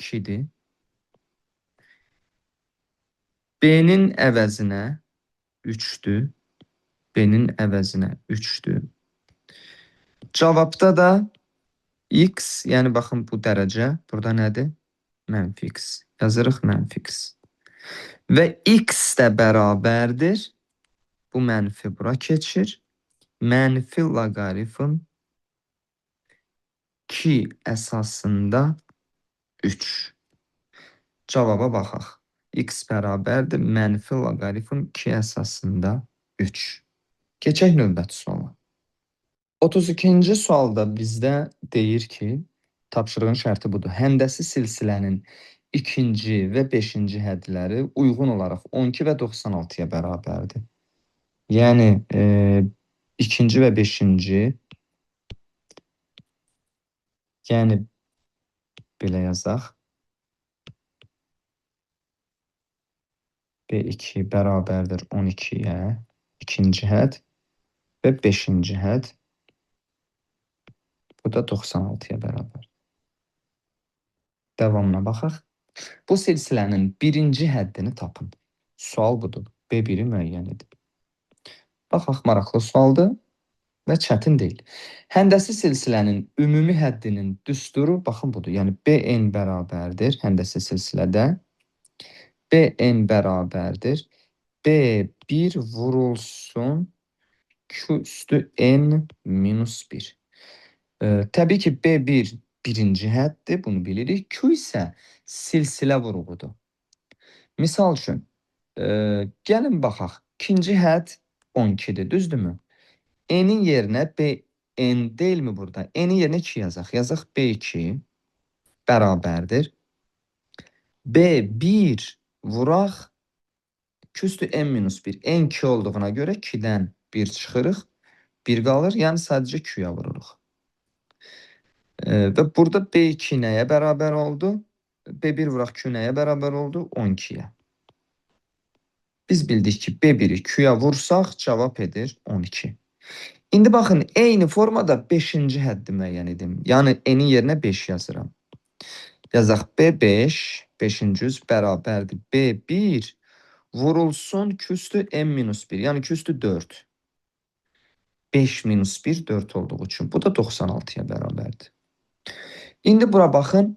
2-dir. B-nin əvəzinə 3-dür. B-nin əvəzinə 3-dür. Cavabda da x, yəni baxın bu dərəcə burada nədir? Mənfi x. Yazırıq mənfi x. Və x də bərabərdir. Bu mənfi bura keçir. Mənfi loqaritm 2 əsasında 3. Cavaba baxaq. X bərabərdir mənfi loqaritm 2 əsasında 3. Keçək növbəti suala. 32-ci sualda bizdə deyir ki, tapşırığın şərti budur. Həndəsi silsilənin ikinci və beşinci hədləri uyğun olaraq 12 və 96-ya bərabərdir. Yəni ikinci və beşinci, yəni belə yazaq. B2 bərabərdir 12-yə, ikinci hədd və beşinci hədd. Bu da 96-ya bərabər. Davamına baxaq. Bu silsilənin birinci həddini tapın. Sual budur. B1-i müəyyən edin. Baxaq, maraqlı sualdır və çətin deyil. Həndəsi silsilənin ümumi həddinin düsturu, baxın budur. Yəni BN bərabərdir həndəsi silsilədə. BN bərabərdir. B1 vurulsun Q üstü N minus 1. Təbii ki, B1 birinci həddir, bunu bilirik. Q isə silsilə vuruğudur. Misal üçün, gəlin baxaq. İkinci hədd 12-dir, düzdürmü? N-in yerinə B, N deyilmi burada? N-in yerinə 2 yazaq. Yazaq B2 bərabərdir. B1 vuraq Q üstü N minus 1. N 2 olduğuna görə 2-dən 1 çıxırıq. 1 qalır, yəni sadəcə Q-ya vururuq. Və burada B2 nəyə bərabər oldu? B1 vuraq Q nəyə bərabər oldu? 12-yə. Biz bildik ki, B1-i Q-ya vursaq cavab edir 12. İndi baxın, eyni formada 5-ci həddi müəyyən edim. Yəni N-in yerinə 5 yazıram. Yazaq B5, 5-ci üz bərabərdir. B1 vurulsun Q üstü N minus 1, yəni Q üstü 4. 5 minus 1 4 olduğu üçün. Bu da 96-ya bərabərdir. İndi bura baxın,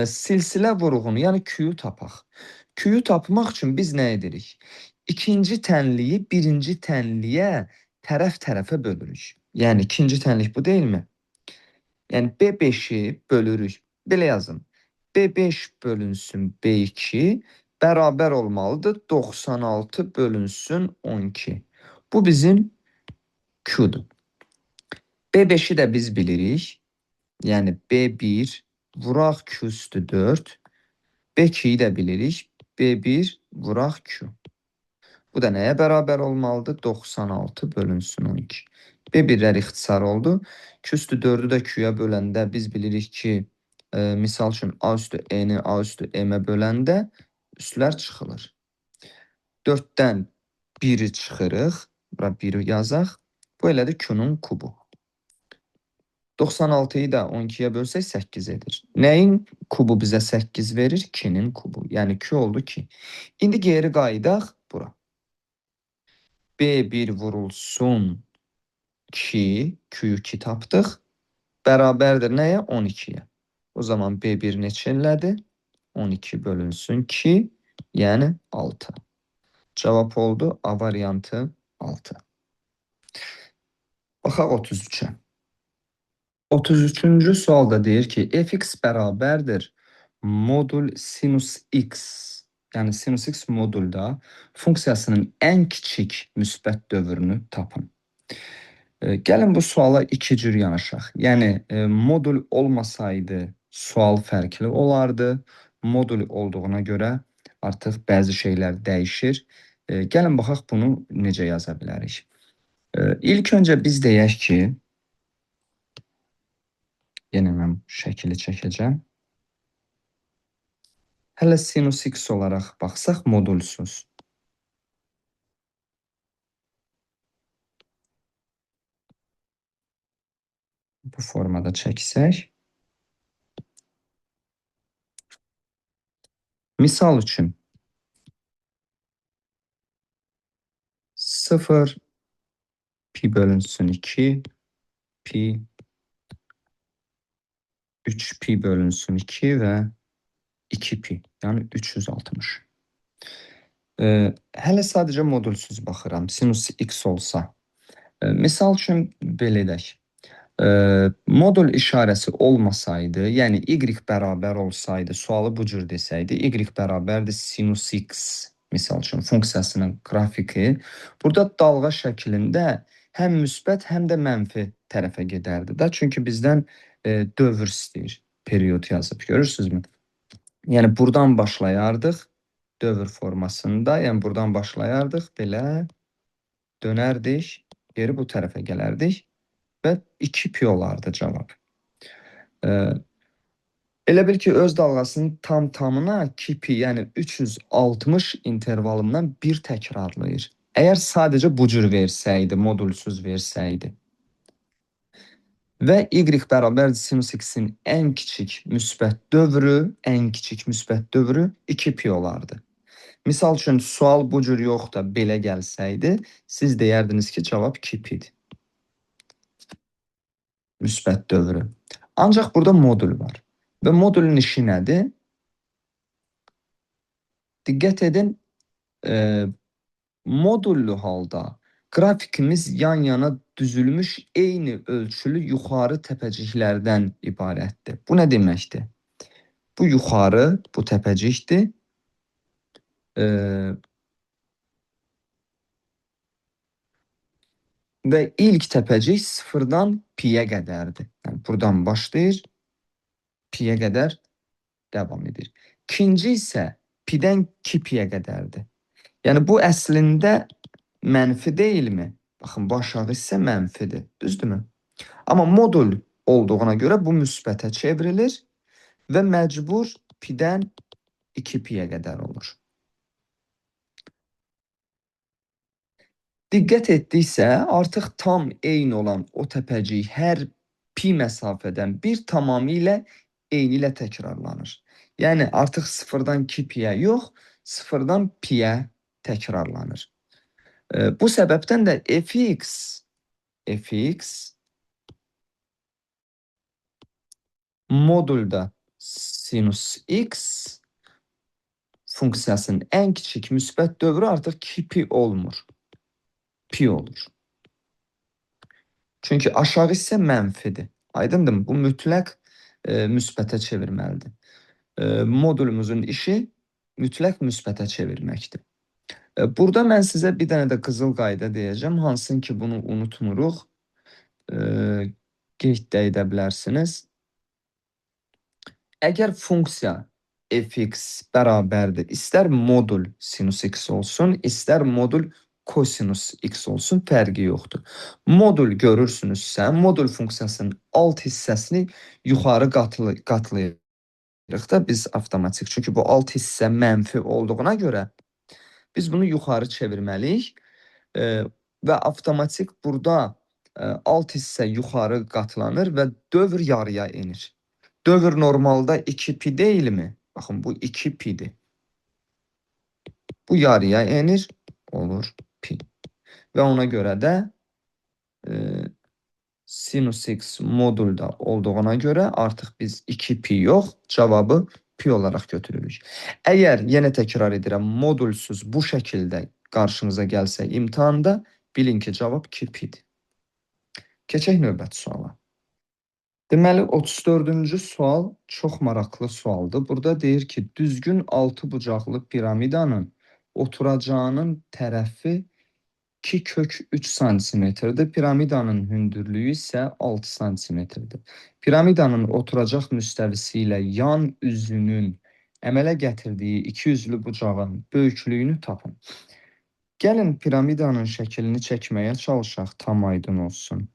silsilə vuruğunu, yəni Q-yu tapaq. Q-yu tapmaq üçün biz nə edirik? İkinci tənliyi birinci tənliyə tərəf-tərəfə bölürük. Yəni ikinci tənlik bu deyilmi? Yəni B5-i bölürük. Belə yazın. B5 bölünsün B2 bərabər olmalıdır 96 bölünsün 12. Bu bizim Q-dur. B5-i də biz bilirik. Yəni B1 vuraq Q üstü 4. B2-yi də bilirik. B1 vuraq Q. Bu da nəyə bərabər olmalıdır? 96 bölünsün 12. B1-lər ixtisar oldu. Q üstü 4-ü də Q-ya böləndə biz bilirik ki, misal üçün A üstü N-i A üstü M-ə böləndə üstlər çıxılır. 4-dən 1-i çıxırıq. Bura 1-i yazaq. Bu elədir Q-nun kubu. 96-yı da 12-yə bölsək 8 edir. Nəyin kubu bizə 8 verir? 2-nin kubu. Yəni Q oldu 2. İndi geri qayıdaq bura. B1 vurulsun 2, Q-yu 2 tapdıq. Bərabərdir nəyə? 12-yə. O zaman B1 neçə elədi? 12 bölünsün 2, yəni 6. Cavab oldu A variantı 6. Baxaq 33-ə. 33-cü sualda deyir ki, fx bərabərdir modul sinus x, yəni sinus x modulda funksiyasının ən kiçik müsbət dövrünü tapın. Gəlin bu suala iki cür yanaşaq. Yəni modul olmasaydı sual fərqli olardı. Modul olduğuna görə artıq bəzi şeylər dəyişir. Gəlin baxaq bunu necə yaza bilərik. İlk öncə biz deyək ki, yenə mən şəkili çəkəcəm. Hələ sinus x olaraq baxsaq modulsuz. Bu formada çəksək. Misal üçün, 0, pi bölünsün 2, pi, 3 pi bölünsün 2 və 2 pi, yəni 360. Hələ sadəcə modulsüz baxıram, sinus x olsa. Misal üçün belə edək. Modul işarəsi olmasaydı, yəni y bərabər olsaydı, sualı bu cür desəydi, y bərabərdir sinus x, misal üçün funksiyasının qrafiki, burada dalğa şəklində həm müsbət, həm də mənfi tərəfə gedərdi da. Çünki bizdən dövr istəyir, period yazıb, görürsünüzmü? Yəni buradan başlayardıq dövr formasında, yəni buradan başlayardıq, belə dönərdik, geri bu tərəfə gələrdik və 2 pi olardı cavab. Elə bil ki, öz dalğasının tam tamına 2 pi, yəni 360 intervalından bir təkrarlayır. Əgər sadəcə bu cür versəydi, modulsüz versəydi və y bərabərdir sinus x-in ən kiçik müsbət dövrü, ən kiçik müsbət dövrü 2 pi olardı. Misal üçün, sual bu cür yox da belə gəlsəydi, siz deyərdiniz ki, cavab 2 pidir. Müsbət dövrü. Ancaq burada modul var. Və modulun işi nədir? Diqqət edin, modullu halda qrafikimiz yan yana düzülmüş eyni ölçülü yuxarı təpəciklərdən ibarətdir. Bu nə deməkdir? Bu yuxarı, bu təpəcikdir. Və ilk təpəcik sıfırdan piyə qədərdir. Yəni, buradan başlayır, piyə qədər davam edir. İkinci isə pidən 2 piyə qədərdir. Yəni, bu əslində mənfi deyilmi? Baxın, bu aşağı hissə mənfidir. Düzdürmü? Amma modul olduğuna görə bu müsbətə çevrilir və məcbur pidən 2 piyə qədər olur. Diqqət etdiksə, artıq tam eyni olan o təpəcik hər pi məsafədən bir tamamilə eyni ilə təkrarlanır. Yəni, artıq sıfırdan 2 piyə yox, sıfırdan piyə təkrarlanır. Bu səbəbdən də fx modulda sinus x funksiyasının ən kiçik müsbət dövrü artıq 2 pi olmur. Pi olur. Çünki aşağı hissə mənfidir. Aydındırmı? Bu mütləq müsbətə çevirməlidir. Modulumuzun işi mütləq müsbətə çevirməkdir. Burada mən sizə bir dənə də qızıl qayda deyəcəm. Hansın ki, bunu unutmuruq. Qeyd də edə bilərsiniz. Əgər funksiya fx bərabərdir, istər modul sinus x olsun, istər modul kosinus x olsun, fərqi yoxdur. Modul görürsünüzsə, modul funksiyasının alt hissəsini yuxarı qatlayırıq da biz avtomatik. Çünki bu alt hissə mənfi olduğuna görə biz bunu yuxarı çevirməliyik və avtomatik burada alt hissə yuxarı qatlanır və dövr yarıya enir. Dövr normalda 2 pi deyilmi? Baxın, bu 2 pidir. Bu yarıya enir, olur pi. Və ona görə də sinus x modulda olduğuna görə artıq biz 2 pi yox, cavabı pi olaraq götürürük. Əgər, yenə təkrar edirəm, modulsuz bu şəkildə qarşınıza gəlsə imtahanda, bilin ki, cavab 2 pidir. Keçək növbəti suala. Deməli, 34-cü sual çox maraqlı sualdır. Burada deyir ki, düzgün altı bucaqlı piramidanın oturacağının tərəfi 2 kök 3 santimetrdir. Piramidanın hündürlüyü isə 6 santimetrdir. Piramidanın oturacaq müstəvisi ilə yan üzünün əmələ gətirdiyi iki üzlü bucağın böyüklüyünü tapın. Gəlin piramidanın şəklini çəkməyə çalışaq, tam aydın olsun.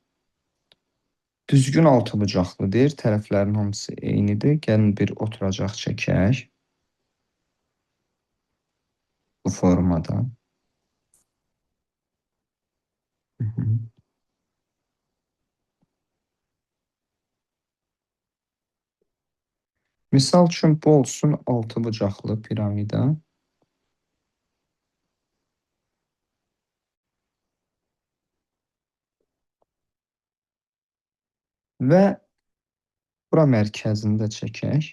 Düzgün altı bucaqlı deyir, tərəflərin hamısı eynidir. Gəlin bir oturacaq çəkək. Bu formada. Misal üçün bu olsun altı bucaqlı piramida. Və bura mərkəzini də çəkək.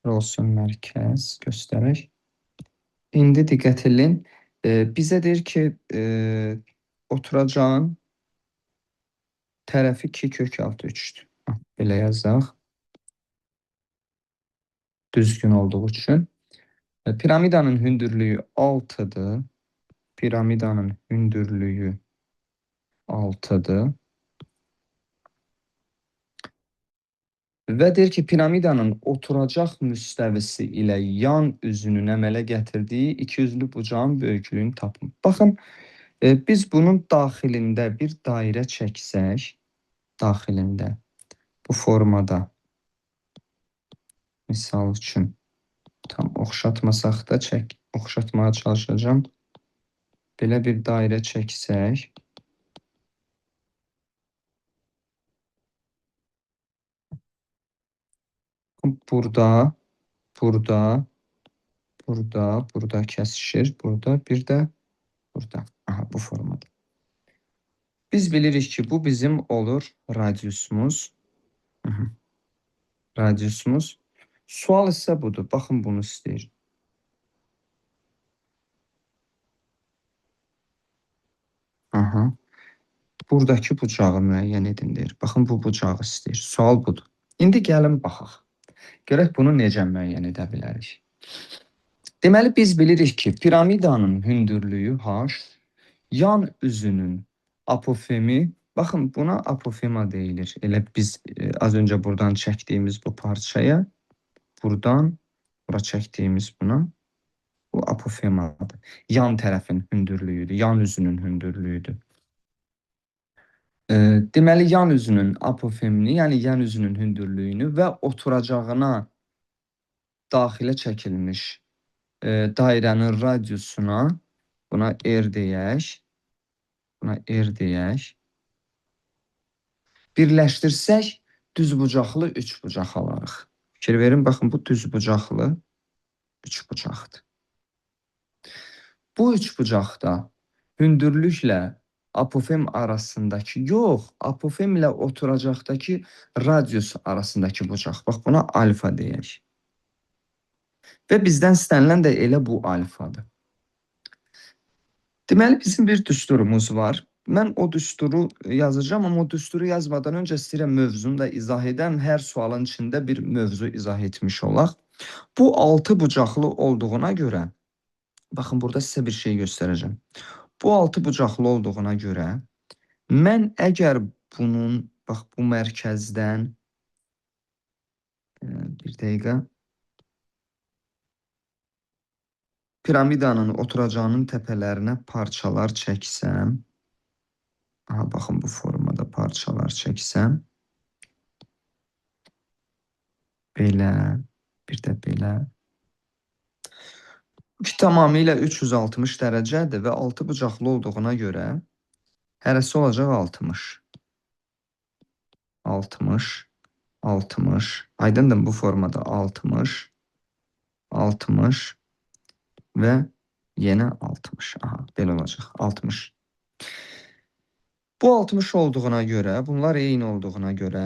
Bura olsun mərkəz, göstərək. İndi diqqət edin. Bizə deyir ki, oturacağın tərəfi 2 kök altı 3-dür. Belə yazaq. Düzgün olduğu üçün. Piramidanın hündürlüyü 6-dır. Piramidanın hündürlüyü 6-dır. Və deyir ki, piramidanın oturacaq müstəvisi ilə yan üzünün əmələ gətirdiyi ikiyüzlü bucağın böyüklüyünü tapın. Baxın, biz bunun daxilində bir dairə çəksək, daxilində bu formada, misal üçün, tam oxşatmasaq da oxşatmağa çalışacağam. Belə bir dairə çəksək, burada, burada, burada, burada kəsişir, burada, bir də burada. Aha, bu formada. Biz bilirik ki, bu bizim olur radiusumuz. Radiusumuz. Sual isə budur. Baxın, bunu istəyir. Aha. Buradakı bucağı müəyyən edin deyir. Baxın, bu bucağı istəyir. Sual budur. İndi gəlin baxaq. Görək bunu necə müəyyən edə bilərik. Deməli, biz bilirik ki, piramidanın hündürlüyü H, yan üzünün apofemi, baxın buna apofema deyilir. Elə biz az öncə buradan çəkdiyimiz bu parçaya, buradan bura çəkdiyimiz buna, bu apofemadır. Yan tərəfin hündürlüyüdür, yan üzünün hündürlüyüdür. Deməli, yan üzünün apofemini, yəni yan üzünün hündürlüyünü və oturacağına daxilə çəkilmiş dairənin radiusuna, buna R deyək, buna R deyək, birləşdirsək, düzbucaqlı üçbucaq alarıq. Fikir verin, baxın, bu düzbucaqlı üçbucaqdır. Bu üçbucaqda hündürlüklə apofem arasındakı, yox, apofem ilə oturacaqdakı radius arasındakı bucaq. Bax, buna alfa deyək. Və bizdən istənilən də elə bu alfadır. Deməli, bizim bir düsturumuz var. Mən o düsturu yazacağam, amma o düsturu yazmadan öncə istəyirəm mövzunu da izah edəm. Hər sualın içində bir mövzu izah etmiş olaq. Bu altı bucaqlı olduğuna görə, baxın, burada sizə bir şey göstərəcəm. Bu altı bucaqlı olduğuna görə, mən əgər bunun, bax, bu mərkəzdən, bir dəqiqə, piramidanın oturacağının təpələrinə parçalar çəksəm, aha, baxın, bu formada parçalar çəksəm, belə, bir də belə, ki, tamamilə 360 dərəcədir və altı bucaqlı olduğuna görə hərəsi olacaq 60. 60, 60, aydındır bu formada 60, 60 və yenə 60. Aha, belə olacaq, 60. Bu 60 olduğuna görə, bunlar eyni olduğuna görə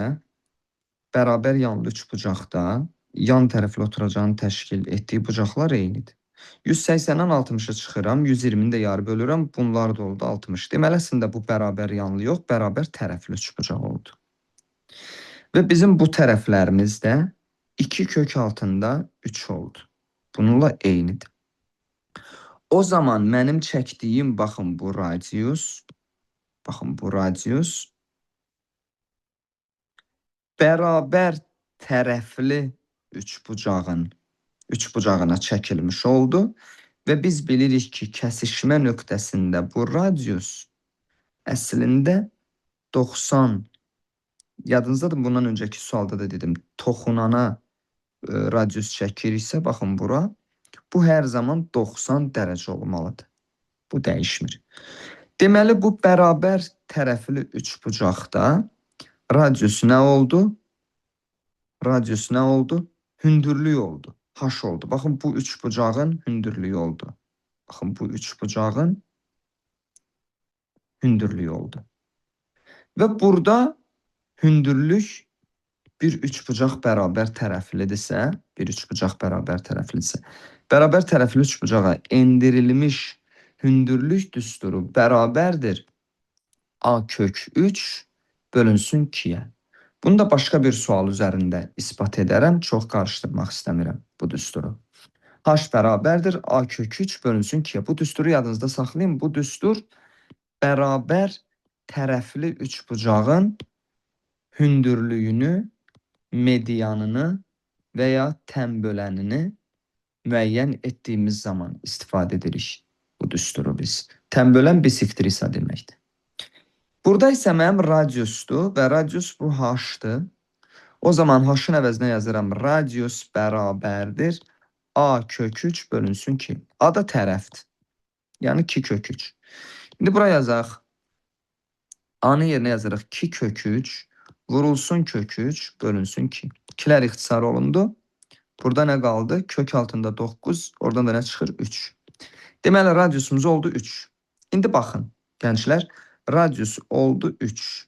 bərabər yanlı üçbucaqda yan tərəfli oturacağını təşkil etdiyi bucaqlar eynidir. 180-dən 60-ı çıxıram, 120-ni də yarı bölürəm, bunlar da oldu 60. Deməli, əslində bu bərabər yanlı yox, bərabər tərəfli üçbucaq oldu. Və bizim bu tərəflərimiz də 2 kök altında 3 oldu. Bununla eynidir. O zaman mənim çəkdiyim, baxın bu radius, baxın bu radius bərabər tərəfli üçbucağın üçbucağına çəkilmiş oldu və biz bilirik ki, kəsişmə nöqtəsində bu radius əslində 90. Yadınızdadır, bundan öncəki sualda da dedim, toxunana radius çəkiriksə, baxın bura, bu hər zaman 90 dərəcə olmalıdır. Bu dəyişmir. Deməli, bu bərabər tərəfli üçbucaqda radius nə oldu? Radius nə oldu? Hündürlük oldu. H oldu. Baxın, bu üçbucağın hündürlüyü oldu. Baxın, bu üçbucağın hündürlüyü oldu. Və burada Hündürlük bir üçbucaq bərabər tərəflidirsə, bir üçbucaq bərabər tərəflidirsə, bərabər tərəfli üçbucağa endirilmiş hündürlük düsturu bərabərdir A kök 3 bölünsün 2-yə. Bunu da başqa bir sual üzərində isbat edərəm. Çox qarışdırmaq istəmirəm bu düsturu. H bərabərdir A kök 3 bölünsün 2-yə. Bu düsturu yadınızda saxlayın. Bu düstur bərabər tərəfli üçbucağın hündürlüyünü, medianını və ya tənbölənini müəyyən etdiyimiz zaman istifadə edirik bu düsturu biz. Tənbölən bisektrisa deməkdir. Burada isə mənim radiusdur və radius bu h-dır. O zaman h-ın əvəzinə yazıram radius bərabərdir A kök 3 bölünsün 2. A da tərəfdir. Yəni 2 kök 3. İndi bura yazaq. A-nın yerinə yazırıq 2 kök 3 vurulsun kök 3 bölünsün 2. 2-lər ixtisar olundu. Burada nə qaldı? Kök altında 9, oradan da nə çıxır? 3. Deməli, radiusumuz oldu 3. İndi baxın, gənclər, radius oldu 3.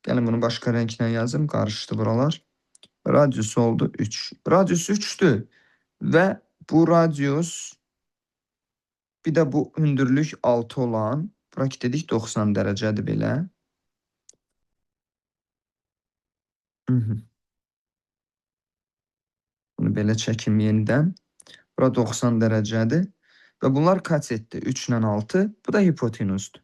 Gəlin bunu başqa rənglə yazım, qarışdı buralar. Radius oldu 3. Radius 3-dür və bu radius, bir də bu hündürlük 6 olan, bura ki dedik 90 dərəcədir belə. Bunu belə çəkim yenidən. Bura 90 dərəcədir. Və bunlar katetdir. 3 ilə 6. Bu da hipotenusdur.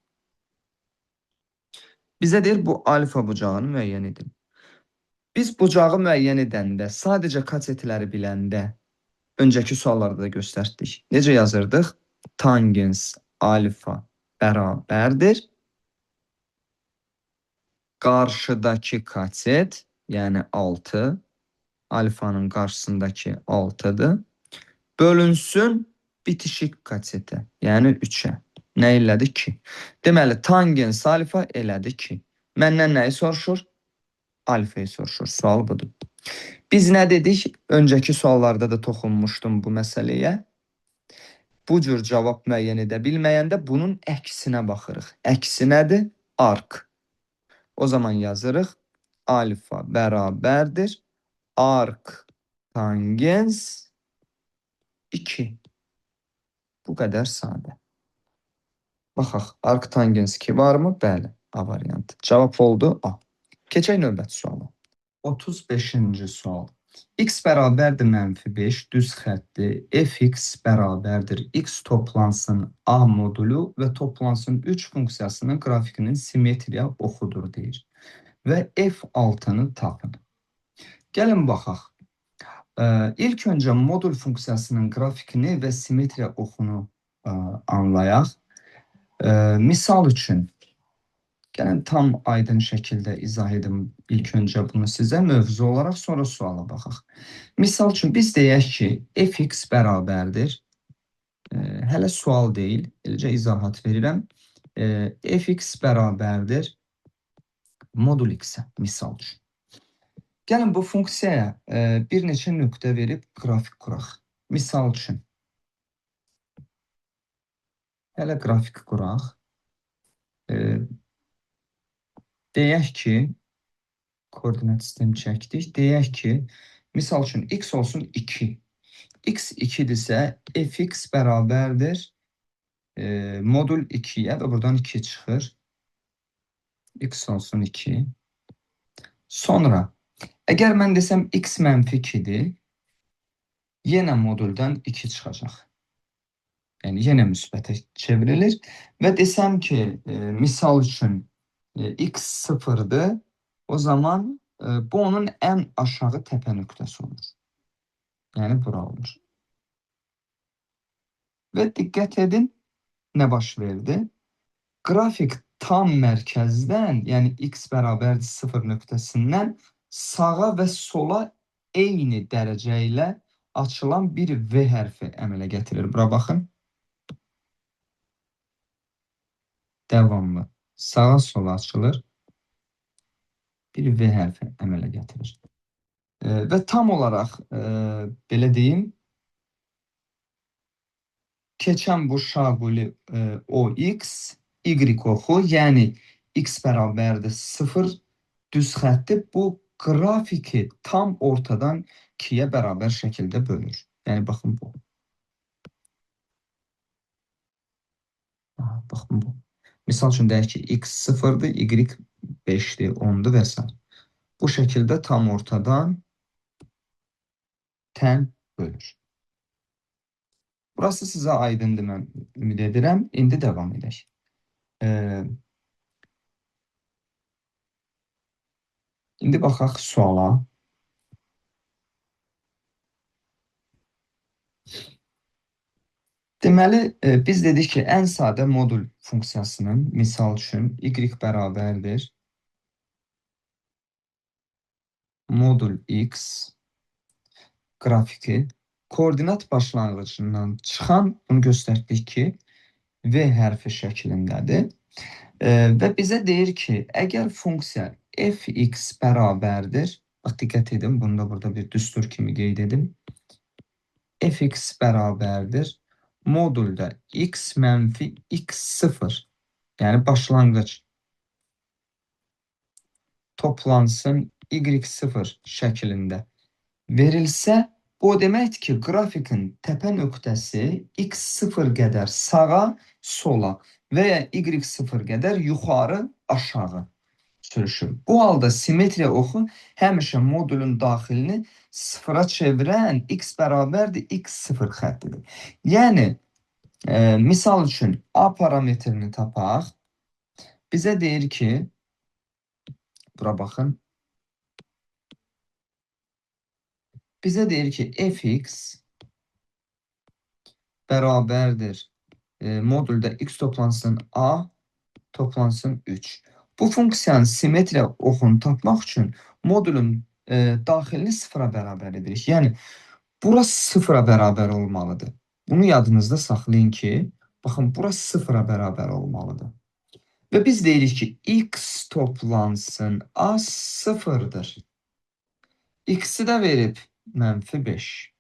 Bizə deyir bu alfa bucağını müəyyən edin. Biz bucağı müəyyən edəndə, sadəcə katetləri biləndə, öncəki suallarda da göstərdik. Necə yazırdıq? Tangens alfa bərabərdir. Qarşıdakı katet, yəni 6, alfanın qarşısındakı 6-dır. Bölünsün bitişik katetə, yəni 3-ə. Nə elədi? 2. Deməli, tangens alfa elədi 2. Məndən nəyi soruşur? Alfayı soruşur. Sual budur. Biz nə dedik? Öncəki suallarda da toxunmuşdum bu məsələyə. Bu cür cavab müəyyən edə bilməyəndə bunun əksinə baxırıq. Əksi nədir? Ark. O zaman yazırıq. Alfa bərabərdir. Ark tangens 2. Bu qədər sadə. Baxaq, ark tangens 2 varmı? Bəli, A variantı. Cavab oldu A. Keçək növbəti suala. 35-ci sual. X bərabərdir mənfi 5, düz xətti. Fx bərabərdir x toplansın A modulu və toplansın 3 funksiyasının qrafikinin simmetriya oxudur deyir. Və F6-nı tapın. Gəlin baxaq. İlk öncə modul funksiyasının qrafikini və simmetriya oxunu anlayaq. Misal üçün, gəlin tam aydın şəkildə izah edim ilk öncə bunu sizə mövzu olaraq, sonra suala baxaq. Misal üçün, biz deyək ki, fx bərabərdir. Hələ sual deyil, eləcə izahat verirəm. Fx bərabərdir modul x-ə, misal üçün. Gəlin bu funksiyaya bir neçə nöqtə verib qrafik quraq. Misal üçün, hələ qrafik quraq. Deyək ki, koordinat sistemi çəkdik. Deyək ki, misal üçün, x olsun 2. X 2-dirsə, fx bərabərdir modul 2-yə və buradan 2 çıxır. X olsun 2. Sonra, əgər mən desəm x mənfi 2-dir, yenə moduldan 2 çıxacaq. Yəni, yenə müsbətə çevrilir. Və desəm ki, misal üçün, x 0-dır, o zaman bu onun ən aşağı təpə nöqtəsi olur. Yəni, bura olur. Və diqqət edin, nə baş verdi? Qrafik tam mərkəzdən, yəni x bərabərdir 0 nöqtəsindən sağa və sola eyni dərəcə ilə açılan bir V hərfi əmələ gətirir. Bura baxın. Davamlı. Sağa sola açılır. Bir V hərfi əmələ gətirir. Və tam olaraq, belə deyim, keçən bu şaquli OX, Y oxu, yəni x bərabərdir 0 Düz xətti bu qrafiki tam ortadan 2-yə bərabər şəkildə bölür. Yəni, baxın bu. Aha, baxın bu. Misal üçün deyək ki, x 0-dır, y 5-dir, 10-dur və s. Bu şəkildə tam ortadan tən bölür. Burası sizə aydındır, mən ümid edirəm. İndi davam edək. İndi baxaq suala. Deməli, biz dedik ki, ən sadə modul funksiyasının, misal üçün, y bərabərdir modul x qrafiki koordinat başlanğıcından çıxan, bunu göstərdik ki, V hərfi şəklindədir. Və bizə deyir ki, əgər funksiya fx bərabərdir, bax diqqət edin, bunu da burada bir düstur kimi qeyd edim. Fx bərabərdir modulda x mənfi x0, yəni başlanğıc toplansın y0 şəklində verilsə, bu o deməkdir ki, qrafikin təpə nöqtəsi x0 qədər sağa, sola və ya y0 qədər yuxarı, aşağı sürüşür. Bu halda simmetriya oxu həmişə modulun daxilini sıfıra çevirən x bərabərdir x0 xəttidir. Yəni, misal üçün A parametrini tapaq. Bizə deyir ki, bura baxın. Bizə deyir ki, fx bərabərdir modulda x toplansın a toplansın 3. Bu funksiyanın simmetriya oxunu tapmaq üçün modulun daxilini sıfıra bərabər edirik. Yəni, bura sıfıra bərabər olmalıdır. Bunu yadınızda saxlayın ki, baxın, bura sıfıra bərabər olmalıdır. Və biz deyirik ki, x toplansın a sıfırdır. X-i də verib mənfi 5.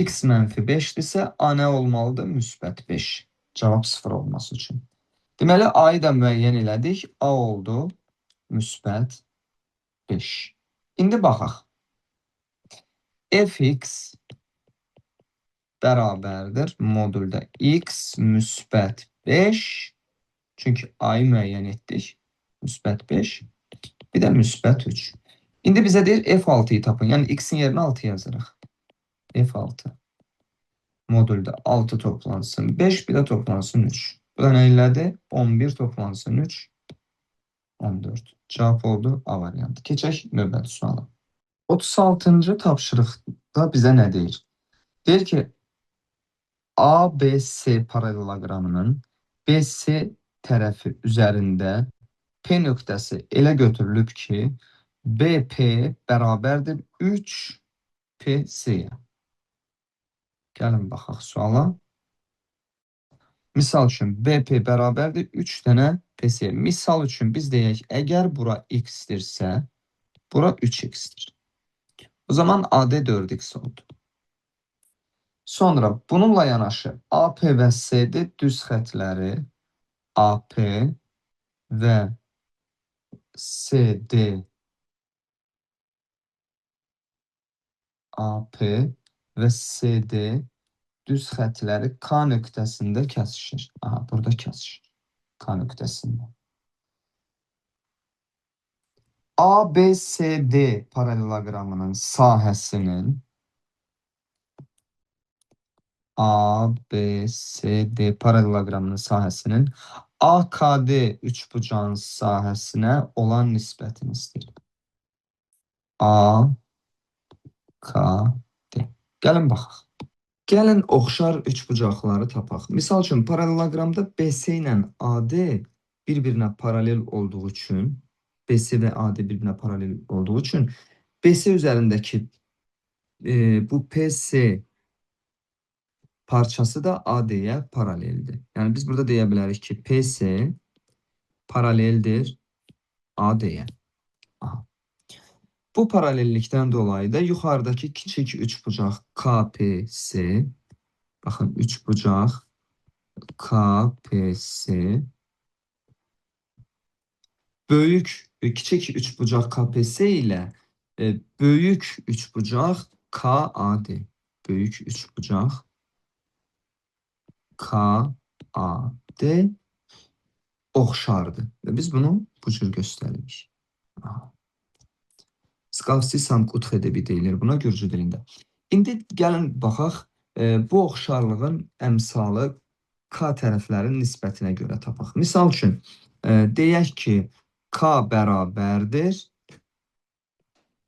X mənfi 5-dirsə, a nə olmalıdır? Müsbət 5. Cavab 0 olması üçün. Deməli, A-yı da müəyyən elədik. A oldu müsbət 5. İndi baxaq. Fx bərabərdir modulda x müsbət 5. Çünki A-yı müəyyən etdik. Müsbət 5. Bir də müsbət 3. İndi bizə deyir F6-yı tapın. Yəni x-in yerinə 6 yazırıq. F6. Modulda 6 toplansın 5, bir də toplansın 3. Bu da nə elədi? 11 toplansın 3, 14. Cavab oldu A variantı. Keçək növbəti suala. 36-cı tapşırıqda bizə nə deyir? Deyir ki, ABC paralelogramının BC tərəfi üzərində P nöqtəsi elə götürülüb ki, BP bərabərdir 3PC-yə. Gəlin baxaq suala. Misal üçün, BP bərabərdir 3 dənə PC-yə. Misal üçün, biz deyək, əgər bura x-dirsə, bura 3x-dir. O zaman AD 4x oldu. Sonra bununla yanaşı AP və CD düz xətləri AP və CD AP və CD düz xətləri K nöqtəsində kəsişir. Aha, burada kəsişir. K nöqtəsində. ABCD paralelogramının sahəsinin ABCD paralelogramının sahəsinin AKD üçbucağın sahəsinə olan nisbətini istəyir. AKD. Gəlin baxaq. Gəlin oxşar üçbucaqları tapaq. Misal üçün, paralelogramda BC ilə AD bir-birinə paralel olduğu üçün, BC və AD bir-birinə paralel olduğu üçün, BC üzərindəki bu PC parçası da AD-yə paraleldir. Yəni biz burada deyə bilərik ki, PC paraleldir AD-yə. Aha. Bu paralellikdən dolayı da yuxarıdakı kiçik üçbucaq KPS, baxın üçbucaq KPS, böyük Kiçik üçbucaq KPS ilə böyük üçbucaq KAD. Böyük üçbucaq KAD oxşardır. Və biz bunu bu cür göstəririk. Aha. Sqavsi samkutxedebi deyilir buna gürcü dilində. İndi gəlin baxaq, bu oxşarlığın əmsalı K tərəflərin nisbətinə görə tapaq. Misal üçün, deyək ki, K bərabərdir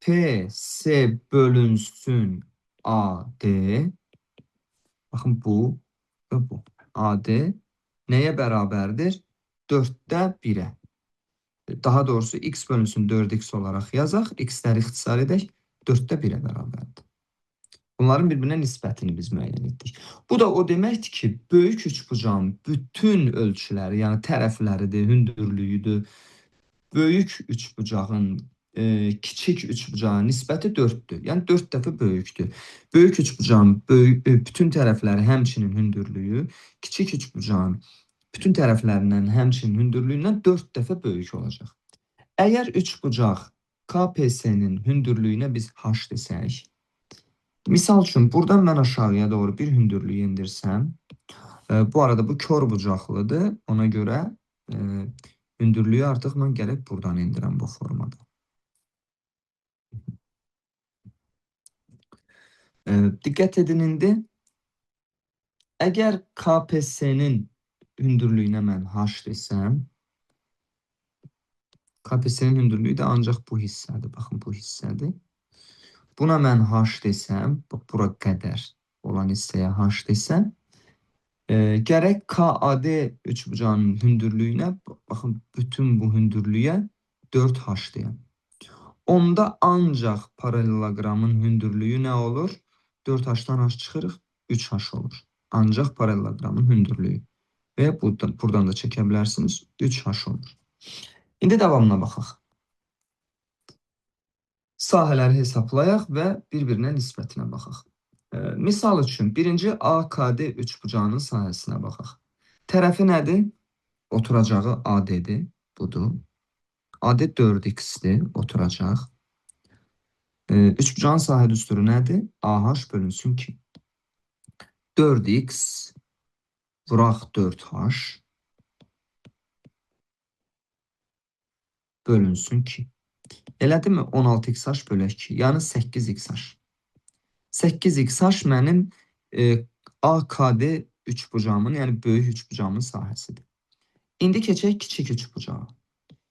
PC bölünsün AD. Baxın, bu və bu. AD nəyə bərabərdir? 4-də 1-ə. Daha doğrusu, x bölünsün 4x olaraq yazaq. X-ləri ixtisar edək. 4-də 1-ə bərabərdir. Bunların bir-birinə nisbətini biz müəyyən etdik. Bu da o deməkdir ki, böyük üçbucağın bütün ölçüləri, yəni tərəfləridir, hündürlüyüdür. Böyük üçbucağın kiçik üçbucağa nisbəti 4-dür. Yəni 4 dəfə böyükdür. Böyük üçbucağın bütün tərəfləri həmçinin hündürlüyü, kiçik üçbucağın bütün tərəflərindən həmçinin hündürlüyündən 4 dəfə böyük olacaq. Əgər üçbucaq KPS-nin hündürlüyünə biz H desək, misal üçün, buradan mən aşağıya doğru bir hündürlük endirsəm, bu arada bu kor bucaqlıdır, ona görə hündürlüyü artıq mən gərək buradan endirəm bu formada. Diqqət edin indi, əgər KPS-nin hündürlüyünə mən H desəm, KPS-nin hündürlüyü də ancaq bu hissədir. Baxın, bu hissədir. Buna mən H desəm, bax, bura qədər olan hissəyə H desəm, gərək KAD üçbucağının hündürlüyünə, baxın, bütün bu hündürlüyə 4H deyəm. Onda ancaq paralleloqramın hündürlüyü nə olur? 4H-dan H çıxırıq, 3H olur. Ancaq paralleloqramın hündürlüyü. Və buradan da çəkə bilərsiniz, 3H olur. İndi davamına baxaq. Sahələri hesablayaq və bir-birinə nisbətinə baxaq. Misal üçün, birinci AKD üçbucağının sahəsinə baxaq. Tərəfi nədir? Oturacağı AD-dir, budur. AD 4x-dir, oturacaq. Üçbucağın sahə düsturu nədir? AH bölünsün 2. 4x vuraq 4h bölünsün 2. Elədimi? 16xh bölək 2, yəni 8xh. 8xh mənim AKD üçbucağımın, yəni böyük üçbucağımın sahəsidir. İndi keçək kiçik üçbucağa.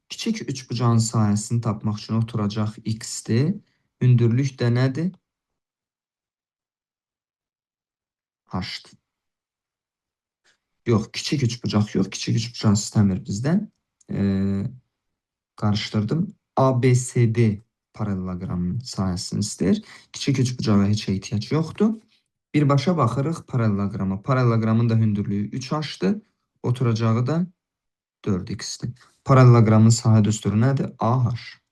Kiçik üçbucağın sahəsini tapmaq üçün oturacaq x-dir. Hündürlük də nədir? H-dır. Yox, kiçik üçbucaq yox. Kiçik üçbucaq istəmir bizdən. Qarışdırdım. ABCD paralleloqramının sahəsini istəyir. Kiçik üçbucağa heç ehtiyac yoxdur. Birbaşa baxırıq paralleloqrama. Paralleloqramın da hündürlüyü 3H-dır. Oturacağı da 4x-dir. Paralleloqramın sahə düsturu nədir? AH.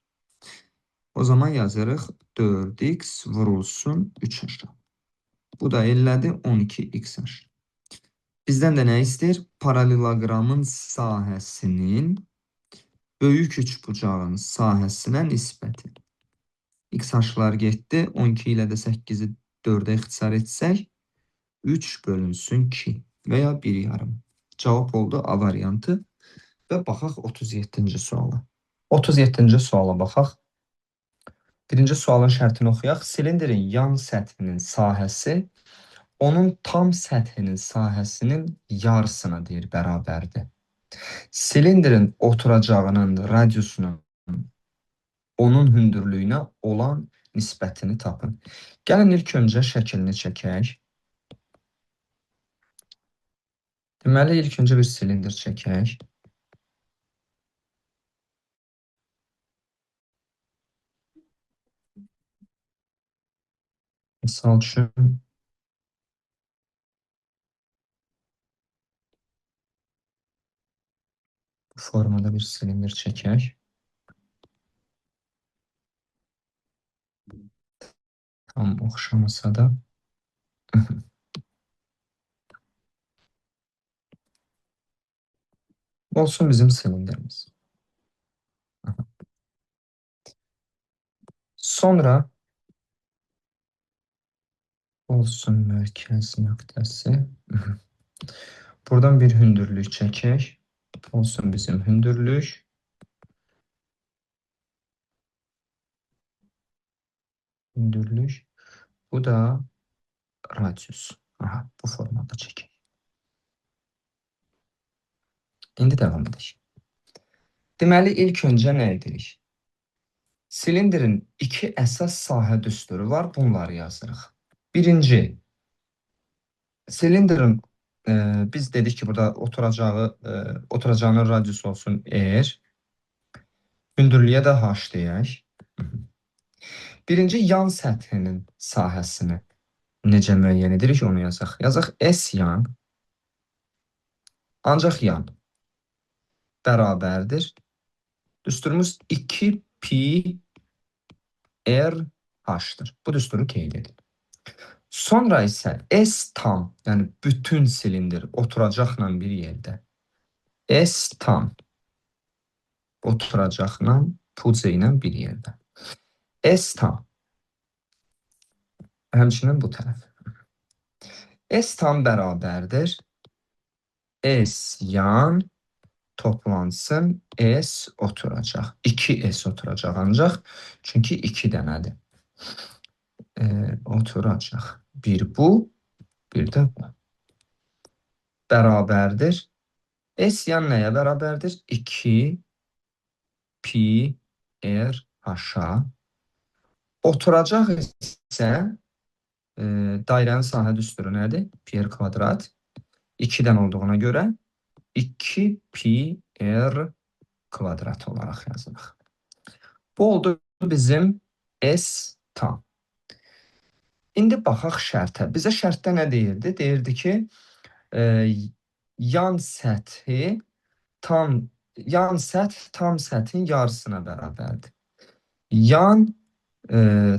O zaman yazırıq 4x vurulsun 3H. Bu da elədi 12xH. Bizdən də nə istəyir? Paralleloqramın sahəsinin böyük üçbucağın sahəsinə nisbəti. XH-lar getdi. 12 ilə də 8-i 4-ə ixtisar etsək, 3 bölünsün 2 və ya 1,5. Cavab oldu A variantı. Və baxaq 37-ci suala. 37-ci suala baxaq. Birinci sualın şərtini oxuyaq. Silindirin yan səthinin sahəsi onun tam səthinin sahəsinin yarısına deyir bərabərdir. Silindirin oturacağının radiusunun onun hündürlüyünə olan nisbətini tapın. Gəlin ilk öncə şəklini çəkək. Deməli, ilk öncə bir silindir çəkək. Misal üçün, bu formada bir silindir çəkək. Tam oxşamasa da. Olsun bizim silindirimiz. Sonra olsun mərkəz nöqtəsi. Buradan bir hündürlük çəkək. Olsun bizim hündürlük. Hündürlük. Bu da radius. Aha, bu formada çəkək. İndi davam edək. Deməli, ilk öncə nə edirik? Silindirin iki əsas sahə düsturu var, bunları yazırıq. Birinci, silindirin, biz dedik ki, burada oturacağının radiusu olsun R, hündürlüyə də H deyək. Birinci, yan səthinin sahəsini necə müəyyən edirik, onu yazaq. Yazaq S yan, ancaq yan bərabərdir. Düsturumuz 2 pi R H-dır. Bu düsturu qeyd edin. Sonra isə S tam, yəni bütün silindir oturacaqla bir yerdə. S tam oturacaqla puca ilə bir yerdə. S tam. Həmçinin bu tərəf. S tam bərabərdir. S yan toplansın, S oturacaq. 2S oturacaq ancaq. Çünki 2 dənədir. Oturacaq. Bir bu, bir də bu. Bərabərdir. S yan nəyə bərabərdir? 2 pi R H-a. Oturacaq isə dairənin sahə düsturu nədir? Pi R kvadrat. 2-dən olduğuna görə 2 pi R kvadrat olaraq yazırıq. Bu oldu bizim S tam. İndi baxaq şərtə. Bizə şərtdə nə deyirdi? Deyirdi ki, yan səthi tam, yan səth tam səthin yarısına bərabərdir. Yan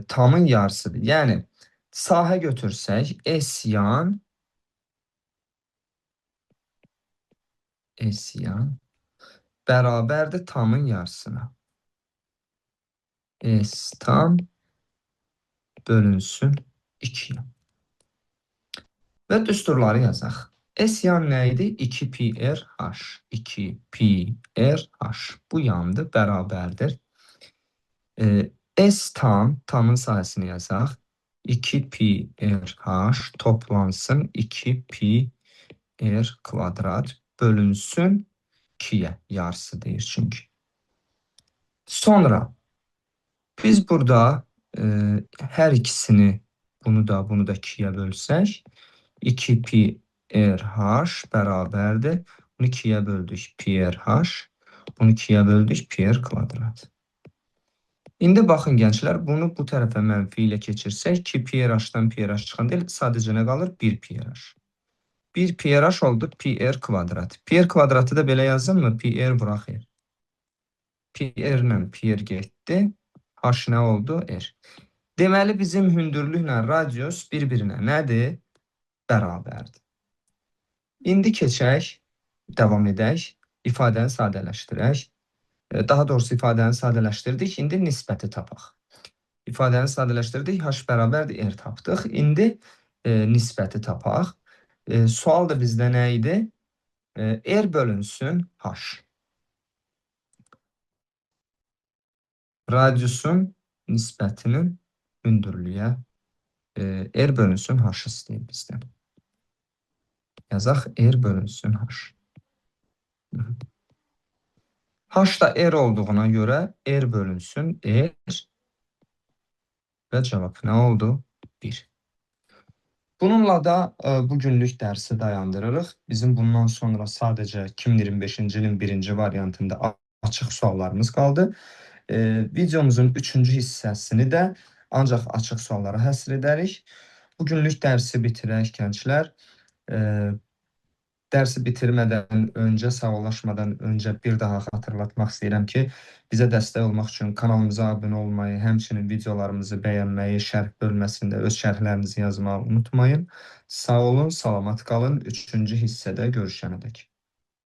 tamın yarısıdır. Yəni sahə götürsək S yan bərabərdir tamın yarısına. S tam bölünsün 2'ye. Və düsturları yazaq. S yan nə idi? 2 pi R H. 2 pi R H. Bu yandır, bərabərdir. S tam, tamın sahəsini yazaq. 2 pi R H toplansın 2 pi R kvadrat bölünsün 2'ye. Yarısı deyir çünki. Sonra biz burada hər ikisini, bunu da, bunu da 2'ye bölsək, 2 pi R H bərabərdir. Bunu 2'ye böldük pi R H. Bunu 2'ye böldük pi R kvadrat. İndi baxın gənclər, bunu bu tərəfə mənfi ilə keçirsək, 2 pi R H-dan pi R H çıxan deyil, sadəcə nə qalır? 1 pi R H. 1 pi R H oldu pi R kvadrat. Pi R kvadratı da belə yazın mı? Pi R vuraq R. Pi R ilə pi R getdi. H nə oldu? R. Deməli, bizim hündürlüklə radius bir-birinə nədir? Bərabərdir. İndi keçək, davam edək, ifadəni sadələşdirək. Daha doğrusu ifadəni sadələşdirdik, indi nisbəti tapaq. İfadəni sadələşdirdik, H bərabərdir, R tapdıq. İndi nisbəti tapaq. Sual da bizdə nə idi? R bölünsün H. Radiusun nisbətinin hündürlüyə R bölünsün H istəyir bizdən. Yazaq R bölünsün H. H da R olduğuna görə R bölünsün R və cavab nə oldu? 1. Bununla da bugünlük dərsi dayandırırıq. Bizim bundan sonra sadəcə 2025-ci ilin birinci variantında açıq suallarımız qaldı. Videomuzun üçüncü hissəsini də ancaq açıq suallara həsr edərik. Bugünlük dərsi bitirək gənclər. Dərsi bitirmədən öncə, sağollaşmadan öncə bir daha xatırlatmaq istəyirəm ki, bizə dəstək olmaq üçün kanalımıza abunə olmayı, həmçinin videolarımızı bəyənməyi, şərh bölməsində öz şərhlərinizi yazmağı unutmayın. Sağ olun, salamat qalın. Üçüncü hissədə görüşənədək.